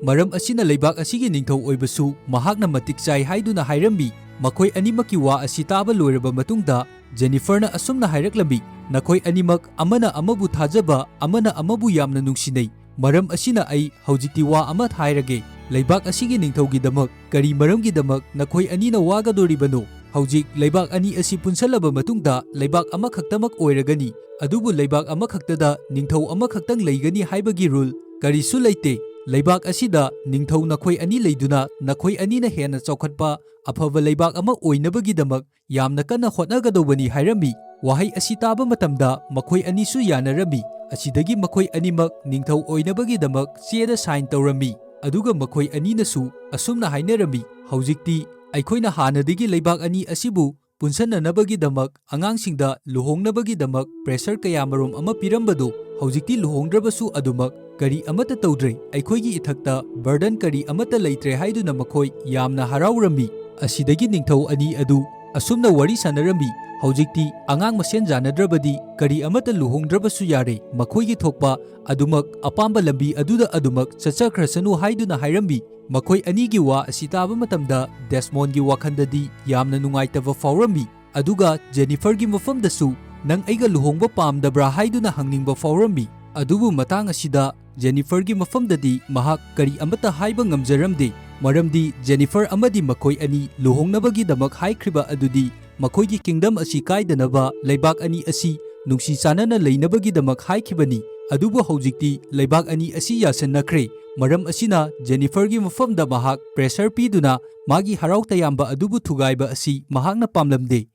ꯃꯔꯝ ꯑꯁꯤꯅ ꯂꯩꯕꯥꯛ ꯑꯁꯤꯒꯤ ꯅꯤꯡꯊꯧ ꯑꯣꯏꯕꯁꯨ ꯃꯍꯥꯛꯅ ꯃꯇꯤꯛ ꯆꯥꯏ" ꯍꯥꯏꯗꯨꯅ ꯍꯥꯏꯔꯝꯃꯤ꯫ ꯃꯈꯣꯏ ꯑꯅꯤꯃꯛꯀꯤ ꯋꯥ ꯑꯁꯤ ꯇꯥꯕ ꯂꯣꯏꯔꯕ ꯃꯇꯨꯡꯗ, ꯖꯦꯅꯤꯐꯔꯅ ꯑꯁꯨꯝꯅ ꯍꯥꯏꯔꯛꯂꯝꯃꯤ, "ꯅꯈꯣꯏ ꯑꯅꯤꯃꯛ ꯑꯃꯅ ꯑꯃꯕꯨ ꯊꯥꯖꯕ, ꯑꯃꯅ ꯑꯃꯕꯨ ꯌꯥꯝꯅ ꯅꯨꯡꯁꯤꯅꯩ꯫ ꯃꯔꯝ ꯑꯁꯤꯅ ꯑꯩ ꯍꯧꯖꯤꯛꯇꯤ ꯋꯥ ꯑꯃ ꯍꯥꯏꯔꯒꯦ꯫ ꯂꯩꯕꯥꯛ ꯑꯁꯤꯒꯤ ꯅꯤꯡꯊꯧꯒꯤꯗꯃꯛ ꯀꯔꯤ ꯃꯔꯝꯒꯤꯗꯃꯛ ꯅꯈꯣꯏ ꯑꯅꯤꯅ ꯋꯥꯒꯗꯣꯔꯤꯕꯅꯣ? ꯍꯧꯖꯤꯛ ꯂꯩꯕꯥꯛ ꯑꯅꯤ ꯑꯁꯤ ꯄꯨꯟꯁꯜꯂꯕ ꯃꯇꯨꯡꯗ ꯂꯩꯕꯥꯛ ꯑꯃꯈꯛꯇꯃꯛ ꯑꯣꯏꯔꯒꯅꯤ, ꯑꯗꯨꯕꯨ ꯂꯩꯕꯥꯛ ꯑꯃꯈꯛꯇꯗ ꯅꯤꯡꯊꯧ ꯑꯃꯈꯛꯇꯪ ꯂꯩꯒꯅꯤ ꯍꯥꯏꯕꯒꯤ rule ꯀꯔꯤꯁꯨ ꯂꯩꯇꯦ꯫ ꯂꯩꯕꯥꯛ ꯑꯁꯤꯗ ꯅꯤꯡꯊꯧ ꯅꯈꯣꯏ ꯑꯅꯤ ꯂꯩꯗꯨꯅ ꯅꯈꯣꯏ ꯑꯅꯤꯅ ꯍꯦꯟꯅ ꯆꯥꯎꯈꯠꯄ, ꯑꯐꯕ ꯂꯩꯕꯥꯛ ꯑꯃ ꯑꯣꯏꯅꯕꯒꯤꯗꯃꯛ ꯌꯥꯝꯅ ꯀꯟꯅ ꯍꯣꯠꯅꯒꯗꯧꯕꯅꯤ" ꯍꯥꯏꯔꯝꯃꯤ꯫ ꯋꯥꯍꯩ ꯑꯁꯤ ꯇꯥꯕ ꯃꯇꯝꯗ ꯃꯈꯣꯏ ꯑꯅꯤꯁꯨ ꯌꯥꯅꯔꯝꯃꯤ꯫ ꯑꯁꯤꯗꯒꯤ ꯃꯈꯣꯏ ꯑꯅꯤꯃꯛ ꯅꯤꯡꯊꯧ ꯑꯣꯏꯅꯕꯒꯤꯗꯃꯛ ꯆꯦꯗ sign ꯇꯧꯔꯝꯃꯤ꯫ ꯑꯗꯨꯒ ꯃꯈꯣꯏ ꯑꯅꯤꯅꯁꯨ ꯑꯁꯨꯝꯅ ꯍꯥꯏꯅꯔꯝꯃꯤ, "ꯍꯧꯖꯤꯛꯇꯤ ꯑꯩꯈꯣꯏꯅ ꯍꯥꯟꯅꯗꯒꯤ ꯂꯩꯕꯥꯛ ꯑꯅꯤ ꯑꯁꯤꯕꯨ ꯄꯨꯟꯁꯟꯅꯅꯕꯒꯤꯗꯃꯛ, ꯑꯉꯥꯡꯁꯤꯡꯗ ꯂꯨꯍꯣꯡꯅꯕꯒꯤꯗꯃꯛ pressure ꯀꯌꯥꯃꯔꯨꯝ ꯑꯃ ꯄꯤꯔꯝꯕꯗꯨ ꯍꯧꯖꯤꯛꯇꯤ ꯂꯨꯍꯣꯡꯗ꯭ꯔꯕꯁꯨ ꯑꯗꯨꯃꯛ ꯀꯔꯤ ꯑꯃꯠꯇ ꯇꯧꯗ꯭ꯔꯦ, ꯑꯩꯈꯣꯏꯒꯤ ꯏꯊꯛꯇ burden ꯀꯔꯤ ꯑꯃꯠꯇ ꯂꯩꯇ꯭ꯔꯦ" ꯍꯥꯏꯗꯨꯅ ꯃꯈꯣꯏ ꯌꯥꯝꯅ ꯍꯔꯥꯎꯔꯝꯃꯤ꯫ ꯑꯁꯤꯗꯒꯤ ꯅꯤꯡꯊꯧ ꯑꯅꯤ ꯑꯗꯨ ꯑꯁꯨꯝꯅ ꯋꯥꯔꯤ ꯁꯥꯟꯅꯔꯝꯃꯤ, "ꯍꯧꯖꯤꯛꯇꯤ ꯑꯉꯥꯡ ꯃꯁꯦꯟ ꯌꯥꯅꯗ꯭ꯔꯕꯗꯤ ꯀꯔꯤ ꯑꯃꯠꯇ ꯂꯨꯍꯣꯡꯗ꯭ꯔꯕꯁꯨ ꯌꯥꯔꯦ, ꯃꯈꯣꯏꯒꯤ ꯊꯣꯛꯄ ꯑꯗꯨꯃꯛ ꯑꯄꯥꯝꯕ ꯂꯝꯕꯤ ꯑꯗꯨꯗ ꯑꯗꯨꯃꯛ ꯆꯠꯆꯈ꯭ꯔꯁꯅꯨ" ꯍꯥꯏꯗꯨꯅ ꯍꯥꯏꯔꯝꯃꯤ꯫ ꯃꯈꯣꯏ ꯑꯅꯤꯒꯤ ꯋꯥ ꯑꯁꯤ ꯇꯥꯕ ꯃꯇꯝꯗ ꯗꯦꯁꯃꯣꯟꯒꯤ ꯋꯥꯈꯜꯗꯗꯤ ꯌꯥꯝꯅ ꯅꯨꯡꯉꯥꯏꯇꯕ ꯐꯥꯎꯔꯝꯃꯤ꯫ ꯑꯗꯨꯒ ꯖꯦꯅꯤꯐꯔꯒꯤ ꯃꯐꯝꯗꯁꯨ "ꯅꯪ ꯑꯩꯒ ꯂꯨꯍꯣꯡꯕ ꯄꯥꯝꯗꯕ꯭ꯔꯥ?" ꯍꯥꯏꯗꯨꯅ ꯍꯪꯅꯤꯡꯕ ꯐꯥꯎꯔꯝꯃꯤ꯫ ꯑꯗꯨꯕꯨ ꯃꯇꯥꯡ ꯑꯁꯤꯗ ꯖꯦꯅꯤꯐꯔꯒꯤ ꯃꯐꯝꯗꯗꯤ ꯃꯍꯥꯛ ꯀꯔꯤ ꯑꯃꯠꯇ ꯍꯥꯏꯕ ꯉꯝꯖꯔꯝꯗꯦ, ꯃꯔꯝꯗꯤ ꯖꯦꯅꯤꯐꯔ ꯑꯃꯗꯤ ꯃꯈꯣꯏ ꯑꯅꯤ ꯂꯨꯍꯣꯡꯅꯕꯒꯤꯗꯃꯛ ꯍꯥꯏꯈ꯭ꯔꯤꯕ ꯑꯗꯨꯗꯤ ꯃꯈꯣꯏꯒꯤ kingdom ꯑꯁꯤ ꯀꯥꯏꯗꯅꯕ, ꯂꯩꯕꯥꯛ ꯑꯅꯤ ꯑꯁꯤ ꯅꯨꯡꯁꯤ ꯆꯥꯟꯅꯅ ꯂꯩꯅꯕꯒꯤꯗꯃꯛ ꯍꯥꯏꯈꯤꯕꯅꯤ꯫ ꯑꯗꯨꯕꯨ ꯍꯧꯖꯤꯛꯇꯤ ꯂꯩꯕꯥꯛ ꯑꯅꯤ ꯑꯁꯤ ꯌꯥꯁꯟꯅꯈ꯭ꯔꯦ꯫ ꯃꯔꯝ ꯑꯁꯤꯅ ꯖꯦꯅꯤꯐꯔꯒꯤ ꯃꯐꯝꯗ ꯃꯍꯥꯛ pressure ꯄꯤꯗꯨꯅ ꯃꯥꯒꯤ ꯍꯔꯥꯎ ꯇꯌꯥꯝꯕ ꯑꯗꯨꯕꯨ ꯊꯨꯒꯥꯏꯕ ꯑꯁꯤ ꯃꯍꯥꯛꯅ ꯄꯥꯝꯂꯝꯗꯦ꯫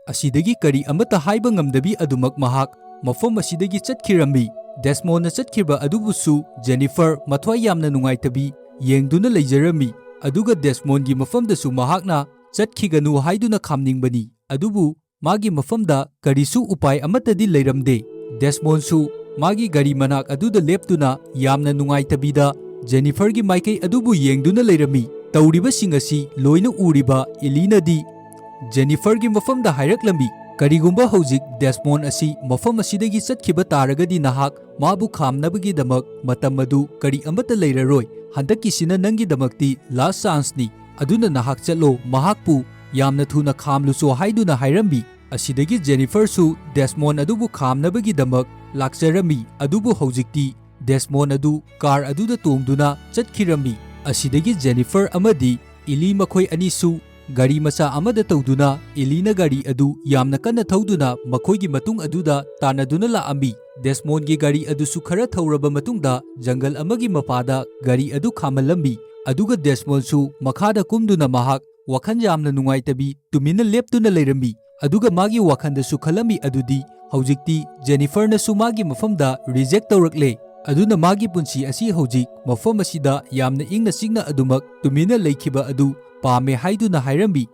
ꯑꯁꯤꯗꯒꯤ ꯀꯔꯤ ꯑꯃꯠꯇ ꯍꯥꯏꯕ ꯉꯝꯗꯕꯤ ꯑꯗꯨꯃꯛ ꯃꯍꯥꯛ ꯃꯐꯝ ꯑꯁꯤꯗꯒꯤ ꯆꯠꯈꯤꯔꯝꯃꯤ꯫ ꯗꯦꯁꯃꯣꯟꯅ ꯆꯠꯈꯤꯕ ꯑꯗꯨꯕꯨꯁꯨ ꯖꯦꯅꯤꯐꯔ ꯃꯊ꯭ꯋꯥꯏ ꯌꯥꯝꯅ ꯅꯨꯡꯉꯥꯏꯇꯕꯤ ꯌꯦꯡꯗꯨꯅ ꯂꯩꯖꯔꯝꯃꯤ꯫ ꯑꯗꯨꯒ ꯗꯦꯁꯃꯣꯟꯒꯤ ꯃꯐꯝꯗꯁꯨ ꯃꯍꯥꯛꯅ "ꯆꯠꯈꯤꯒꯅꯨ" ꯍꯥꯏꯗꯨꯅ ꯈꯥꯝꯅꯤꯡꯕꯅꯤ꯫ ꯑꯗꯨꯕꯨ ꯃꯥꯒꯤ ꯃꯐꯝꯗ ꯀꯔꯤꯁꯨ ꯎꯄꯥꯏ ꯑꯃꯠꯇꯗꯤ ꯂꯩꯔꯝꯗꯦ꯫ ꯗꯦꯁꯃꯣꯟꯁꯨ ꯃꯥꯒꯤ ꯒꯥꯔꯤ ꯃꯅꯥꯛ ꯑꯗꯨꯗ ꯂꯦꯞꯇꯨꯅ ꯌꯥꯝꯅ ꯅꯨꯡꯉꯥꯏꯇꯕꯤꯗ ꯖꯦꯅꯤꯐꯔꯒꯤ ꯃꯥꯏꯀꯩ ꯑꯗꯨꯕꯨ ꯌꯦꯡꯗꯨꯅ ꯂꯩꯔꯝꯃꯤ꯫ ꯇꯧꯔꯤꯕꯁꯤꯡ ꯑꯁꯤ ꯂꯣꯏꯅ ꯎꯔꯤꯕ ꯏꯂꯤꯅꯗꯤ ꯖꯦꯅꯤꯐꯔꯒꯤ ꯃꯐꯝꯗ ꯍꯥꯏꯔꯛꯂꯝꯃꯤ, "ꯀꯔꯤꯒꯨꯝꯕ ꯍꯧꯖꯤꯛ ꯗꯦꯁꯃꯣꯟ ꯑꯁꯤ ꯃꯐꯝ ꯑꯁꯤꯗꯒꯤ ꯆꯠꯈꯤꯕ ꯇꯥꯔꯒꯗꯤ ꯅꯍꯥꯛ ꯃꯥꯕꯨ ꯈꯥꯝꯅꯕꯒꯤꯗꯃꯛ ꯃꯇꯝ ꯑꯗꯨ ꯀꯔꯤ ꯑꯃꯠꯇ ꯂꯩꯔꯔꯣꯏ꯫ ꯍꯟꯗꯛꯀꯤꯁꯤꯅ ꯅꯪꯒꯤꯗꯃꯛꯇꯤ last chanceꯅꯤ꯫ ꯑꯗꯨꯅ ꯅꯍꯥꯛ ꯆꯠꯂꯣ, ꯃꯍꯥꯛꯄꯨ ꯌꯥꯝꯅ ꯊꯨꯅ ꯈꯥꯝꯂꯨꯆꯣ" ꯍꯥꯏꯗꯨꯅ ꯍꯥꯏꯔꯝꯃꯤ꯫ ꯑꯁꯤꯗꯒꯤ ꯖꯦꯅꯤꯐꯔꯁꯨ ꯗꯦꯁꯃꯣꯟ ꯑꯗꯨꯕꯨ ꯈꯥꯝꯅꯕꯒꯤꯗꯃꯛ ꯂꯥꯛꯆꯔꯝꯃꯤ꯫ ꯑꯗꯨꯕꯨ ꯍꯧꯖꯤꯛꯇꯤ ꯗꯦꯁꯃꯣꯟ ꯑꯗꯨ ꯀꯥꯔ ꯑꯗꯨꯗ ꯇꯣꯡꯗꯨꯅ ꯆꯠꯈꯤꯔꯝꯃꯤ꯫ ꯑꯁꯤꯗꯒꯤ ꯖꯦꯅꯤꯐꯔ ꯑꯃꯗꯤ ꯏꯂꯤ ꯃꯈꯣꯏ ꯑꯅꯤꯁꯨ ꯒꯥꯔꯤ ꯃꯆꯥ ꯑꯃꯗ ꯇꯧꯗꯨꯅ ꯏꯂꯤꯅ ꯒꯥꯔꯤ ꯑꯗꯨ ꯌꯥꯝꯅ ꯀꯟꯅ ꯊꯧꯗꯨꯅ ꯃꯈꯣꯏꯒꯤ ꯃꯇꯨꯡ ꯑꯗꯨꯗ ꯇꯥꯟꯅꯗꯨꯅ ꯂꯥꯛꯑꯝꯃꯤ꯫ ꯗꯦꯁꯃꯣꯟꯒꯤ ꯒꯥꯔꯤ ꯑꯗꯨꯁꯨ ꯈꯔ ꯊꯧꯔꯕ ꯃꯇꯨꯡꯗ ꯖꯪꯒꯜ ꯑꯃꯒꯤ ꯃꯄꯥꯗ ꯒꯥꯔꯤ ꯑꯗꯨ ꯈꯥꯝꯍꯜꯂꯝꯃꯤ꯫ ꯑꯗꯨꯒ ꯗꯦꯁꯃꯣꯟꯁꯨ ꯃꯈꯥꯗ ꯀꯨꯝꯗꯨꯅ ꯃꯍꯥꯛ ꯋꯥꯈꯜ ꯌꯥꯝꯅ ꯅꯨꯡꯉꯥꯏꯇꯕꯤ ꯇꯨꯃꯤꯟꯅ ꯂꯦꯞꯇꯨꯅ ꯂꯩꯔꯝꯃꯤ꯫ ꯑꯗꯨꯒ ꯃꯥꯒꯤ ꯋꯥꯈꯜꯗꯁꯨ ꯈꯜꯂꯝꯃꯤ ꯑꯗꯨꯗꯤ ꯍꯧꯖꯤꯛꯇꯤ ꯖꯦꯅꯤꯐꯔꯅꯁꯨ ꯃꯥꯒꯤ ꯃꯐꯝꯗ reject ꯇꯧꯔꯛꯂꯦ꯫ ꯑꯗꯨꯅ ꯃꯥꯒꯤ ꯄꯨꯟꯁꯤ ꯑꯁꯤ ꯍꯧꯖꯤꯛ ꯃꯐꯝ ꯑꯁꯤꯗ ꯌꯥꯝꯅ ꯏꯪꯅ ꯆꯤꯛꯅ ꯑꯗꯨꯃꯛ ꯇꯨꯃꯤꯟꯅ ꯂꯩꯈꯤꯕ ꯑꯗꯨ ꯄꯥꯝꯃꯦ ꯍꯥꯏꯗꯨꯅ ꯍꯥꯏꯔꯝꯃꯤ꯫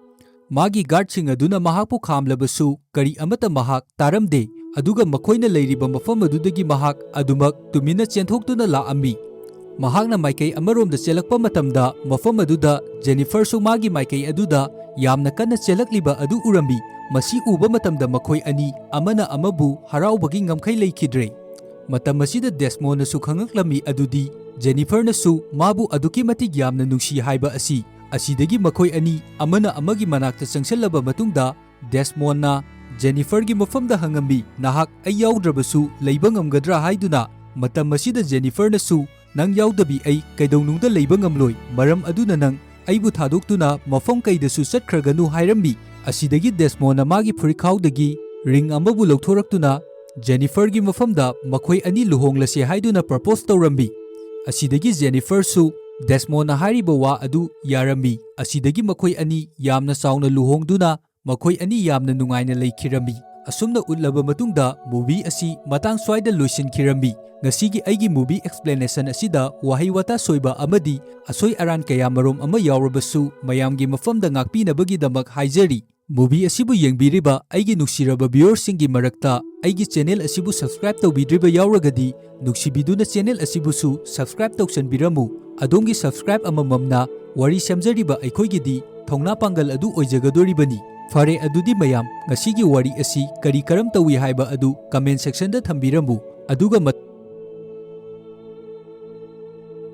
ꯃꯥꯒꯤ guardꯁꯤꯡ ꯑꯗꯨꯅ ꯃꯍꯥꯛꯄꯨ ꯈꯥꯝꯂꯕꯁꯨ ꯀꯔꯤ ꯑꯃꯠꯇ ꯃꯍꯥꯛ ꯇꯥꯔꯝꯗꯦ꯫ ꯑꯗꯨꯒ ꯃꯈꯣꯏꯅ ꯂꯩꯔꯤꯕ ꯃꯐꯝ ꯑꯗꯨꯗꯒꯤ ꯃꯍꯥꯛ ꯑꯗꯨꯃꯛ ꯇꯨꯃꯤꯟꯅ ꯆꯦꯟꯊꯣꯛꯇꯨꯅ ꯂꯥꯛꯑꯝꯃꯤ꯫ ꯃꯍꯥꯛꯅ ꯃꯥꯏꯀꯩ ꯑꯃꯔꯣꯝꯗ ꯆꯦꯜꯂꯛꯄ ꯃꯇꯝꯗ ꯃꯐꯝ ꯑꯗꯨꯗ ꯖꯦꯅꯤꯐꯔꯁꯨ ꯃꯥꯒꯤ ꯃꯥꯏꯀꯩ ꯑꯗꯨꯗ ꯌꯥꯝꯅ ꯀꯟꯅ ꯆꯦꯜꯂꯛꯂꯤꯕ ꯑꯗꯨ ꯎꯔꯝꯃꯤ꯫ ꯃꯁꯤ ꯎꯕ ꯃꯇꯝꯗ ꯃꯈꯣꯏ ꯑꯅꯤ ꯑꯃꯅ ꯑꯃꯕꯨ ꯍꯔꯥꯎꯕꯒꯤ ꯉꯝꯈꯩ ꯂꯩꯈꯤꯗ꯭ꯔꯦ꯫ ꯃꯇꯝ ꯑꯁꯤꯗ ꯗꯦꯁꯃꯣꯟꯅꯁꯨ ꯈꯪꯂꯛꯂꯝꯃꯤ ꯑꯗꯨꯗꯤ ꯖꯦꯅꯤꯐꯔꯅꯁꯨ ꯃꯥꯕꯨ ꯑꯗꯨꯛꯀꯤ ꯃꯇꯤꯛ ꯌꯥꯝꯅ ꯅꯨꯡꯁꯤ ꯍꯥꯏꯕ ꯑꯁꯤ꯫ ꯑꯁꯤꯗꯒꯤ ꯃꯈꯣꯏ ꯑꯅꯤ ꯑꯃꯅ ꯑꯃꯒꯤ ꯃꯅꯥꯛꯇ ꯆꯪꯁꯤꯜꯂꯕ ꯃꯇꯨꯡꯗ ꯗꯦꯁꯃꯣꯟꯅ ꯖꯦꯅꯤꯐꯔꯒꯤ ꯃꯐꯝꯗ ꯍꯪꯉꯝꯃꯤ, "ꯅꯍꯥꯛ ꯑꯩ ꯌꯥꯎꯗ꯭ꯔꯕꯁꯨ ꯂꯩꯕ ꯉꯝꯒꯗ꯭ꯔꯥ?" ꯍꯥꯏꯗꯨꯅ꯫ ꯃꯇꯝ ꯑꯁꯤꯗ ꯖꯦꯅꯤꯐꯔꯅꯁꯨ, "ꯅꯪ ꯌꯥꯎꯗꯕꯤ ꯑꯩ ꯀꯩꯗꯧꯅꯨꯡꯗ ꯂꯩꯕ ꯉꯝꯂꯣꯏ, ꯃꯔꯝ ꯑꯗꯨꯅ ꯅꯪ ꯑꯩꯕꯨ ꯊꯥꯗꯣꯛꯇꯨꯅ ꯃꯐꯝ ꯀꯩꯗꯁꯨ ꯆꯠꯈ꯭ꯔꯒꯅꯨ" ꯍꯥꯏꯔꯝꯃꯤ꯫ ꯑꯁꯤꯗꯒꯤ ꯗꯦꯁꯃꯣꯟꯅ ꯃꯥꯒꯤ ꯐꯨꯔꯤꯠꯈꯥꯎꯗꯒꯤ ring ꯑꯃꯕꯨ ꯂꯧꯊꯣꯔꯛꯇꯨꯅ ꯖꯦꯅꯤꯐꯔꯒꯤ ꯃꯐꯝꯗ ꯃꯈꯣꯏ ꯑꯅꯤ ꯂꯨꯍꯣꯡꯂꯁꯦ ꯍꯥꯏꯗꯨꯅ propose ꯇꯧꯔꯝꯃꯤ꯫ ꯑꯁꯤꯗꯒꯤ ꯖꯦꯅꯤꯐꯔꯁꯨ ꯗꯦꯁꯃꯣꯟꯅ ꯍꯥꯏꯔꯤꯕ ꯋꯥ ꯑꯗꯨ ꯌꯥꯔꯝꯃꯤ꯫ ꯑꯁꯤꯗꯒꯤ ꯃꯈꯣꯏ ꯑꯅꯤ ꯌꯥꯝꯅ ꯆꯥꯎꯅ ꯂꯨꯍꯣꯡꯗꯨꯅ ꯃꯈꯣꯏ ꯑꯅꯤ ꯌꯥꯝꯅ ꯅꯨꯡꯉꯥꯏꯅ ꯂꯩꯈꯤꯔꯝꯃꯤ꯫ ꯑꯁꯨꯝꯅ ꯎꯠꯂꯕ ꯃꯇꯨꯡꯗ movie ꯑꯁꯤ ꯃꯇꯥꯡ ꯁ꯭ꯋꯥꯏꯗ ꯂꯣꯏꯁꯤꯟꯈꯤꯔꯝꯃꯤ꯫ ꯉꯁꯤꯒꯤ ꯑꯩꯒꯤ movie explanation ꯑꯁꯤꯗ ꯋꯥꯍꯩ ꯋꯥꯇꯥ ꯁꯣꯏꯕ ꯑꯃꯗꯤ ꯑꯁꯣꯏ ꯑꯔꯥꯟ ꯀꯌꯥ ꯃꯔꯨꯝ ꯑꯃ ꯌꯥꯎꯔꯕꯁꯨ ꯃꯌꯥꯝꯒꯤ ꯃꯐꯝꯗ ꯉꯥꯛꯄꯤꯅꯕꯒꯤꯗꯃꯛ ꯍꯥꯏꯖꯔꯤ꯫ Movie ꯑꯁꯤꯕꯨ ꯌꯦꯡꯕꯤꯔꯤꯕ ꯑꯩꯒꯤ ꯅꯨꯡꯁꯤꯔꯕ viewerꯁꯤꯡꯒꯤ ꯃꯔꯛꯇ ꯑꯩꯒꯤ channel ꯑꯁꯤꯕꯨ subscribe ꯇꯧꯕꯤꯗ꯭ꯔꯤꯕ ꯌꯥꯎꯔꯒꯗꯤ ꯅꯨꯡꯁꯤꯕꯤꯗꯨꯅ channel ꯑꯁꯤꯕꯨꯁꯨ subscribe ꯇꯧꯁꯟꯕꯤꯔꯝꯃꯨ꯫ ꯑꯗꯣꯝꯒꯤ subscribe ꯑꯃꯃꯝꯅ ꯋꯥꯔꯤ ꯁꯦꯝꯖꯔꯤꯕ ꯑꯩꯈꯣꯏꯒꯤꯗꯤ ꯊꯧꯅꯥ ꯄꯥꯡꯒꯜ ꯑꯗꯨ ꯑꯣꯏꯖꯒꯗꯣꯔꯤꯕꯅꯤ꯫ ꯐꯔꯦ, ꯑꯗꯨꯗꯤ ꯃꯌꯥꯝ, ꯉꯁꯤꯒꯤ ꯋꯥꯔꯤ ꯑꯁꯤ ꯀꯔꯤ ꯀꯔꯝ ꯇꯧꯏ ꯍꯥꯏꯕ ꯑꯗꯨ comment sectionꯗ ꯊꯝꯕꯤꯔꯝꯃꯨ꯫ ꯑꯗꯨꯒ ꯃꯠ-,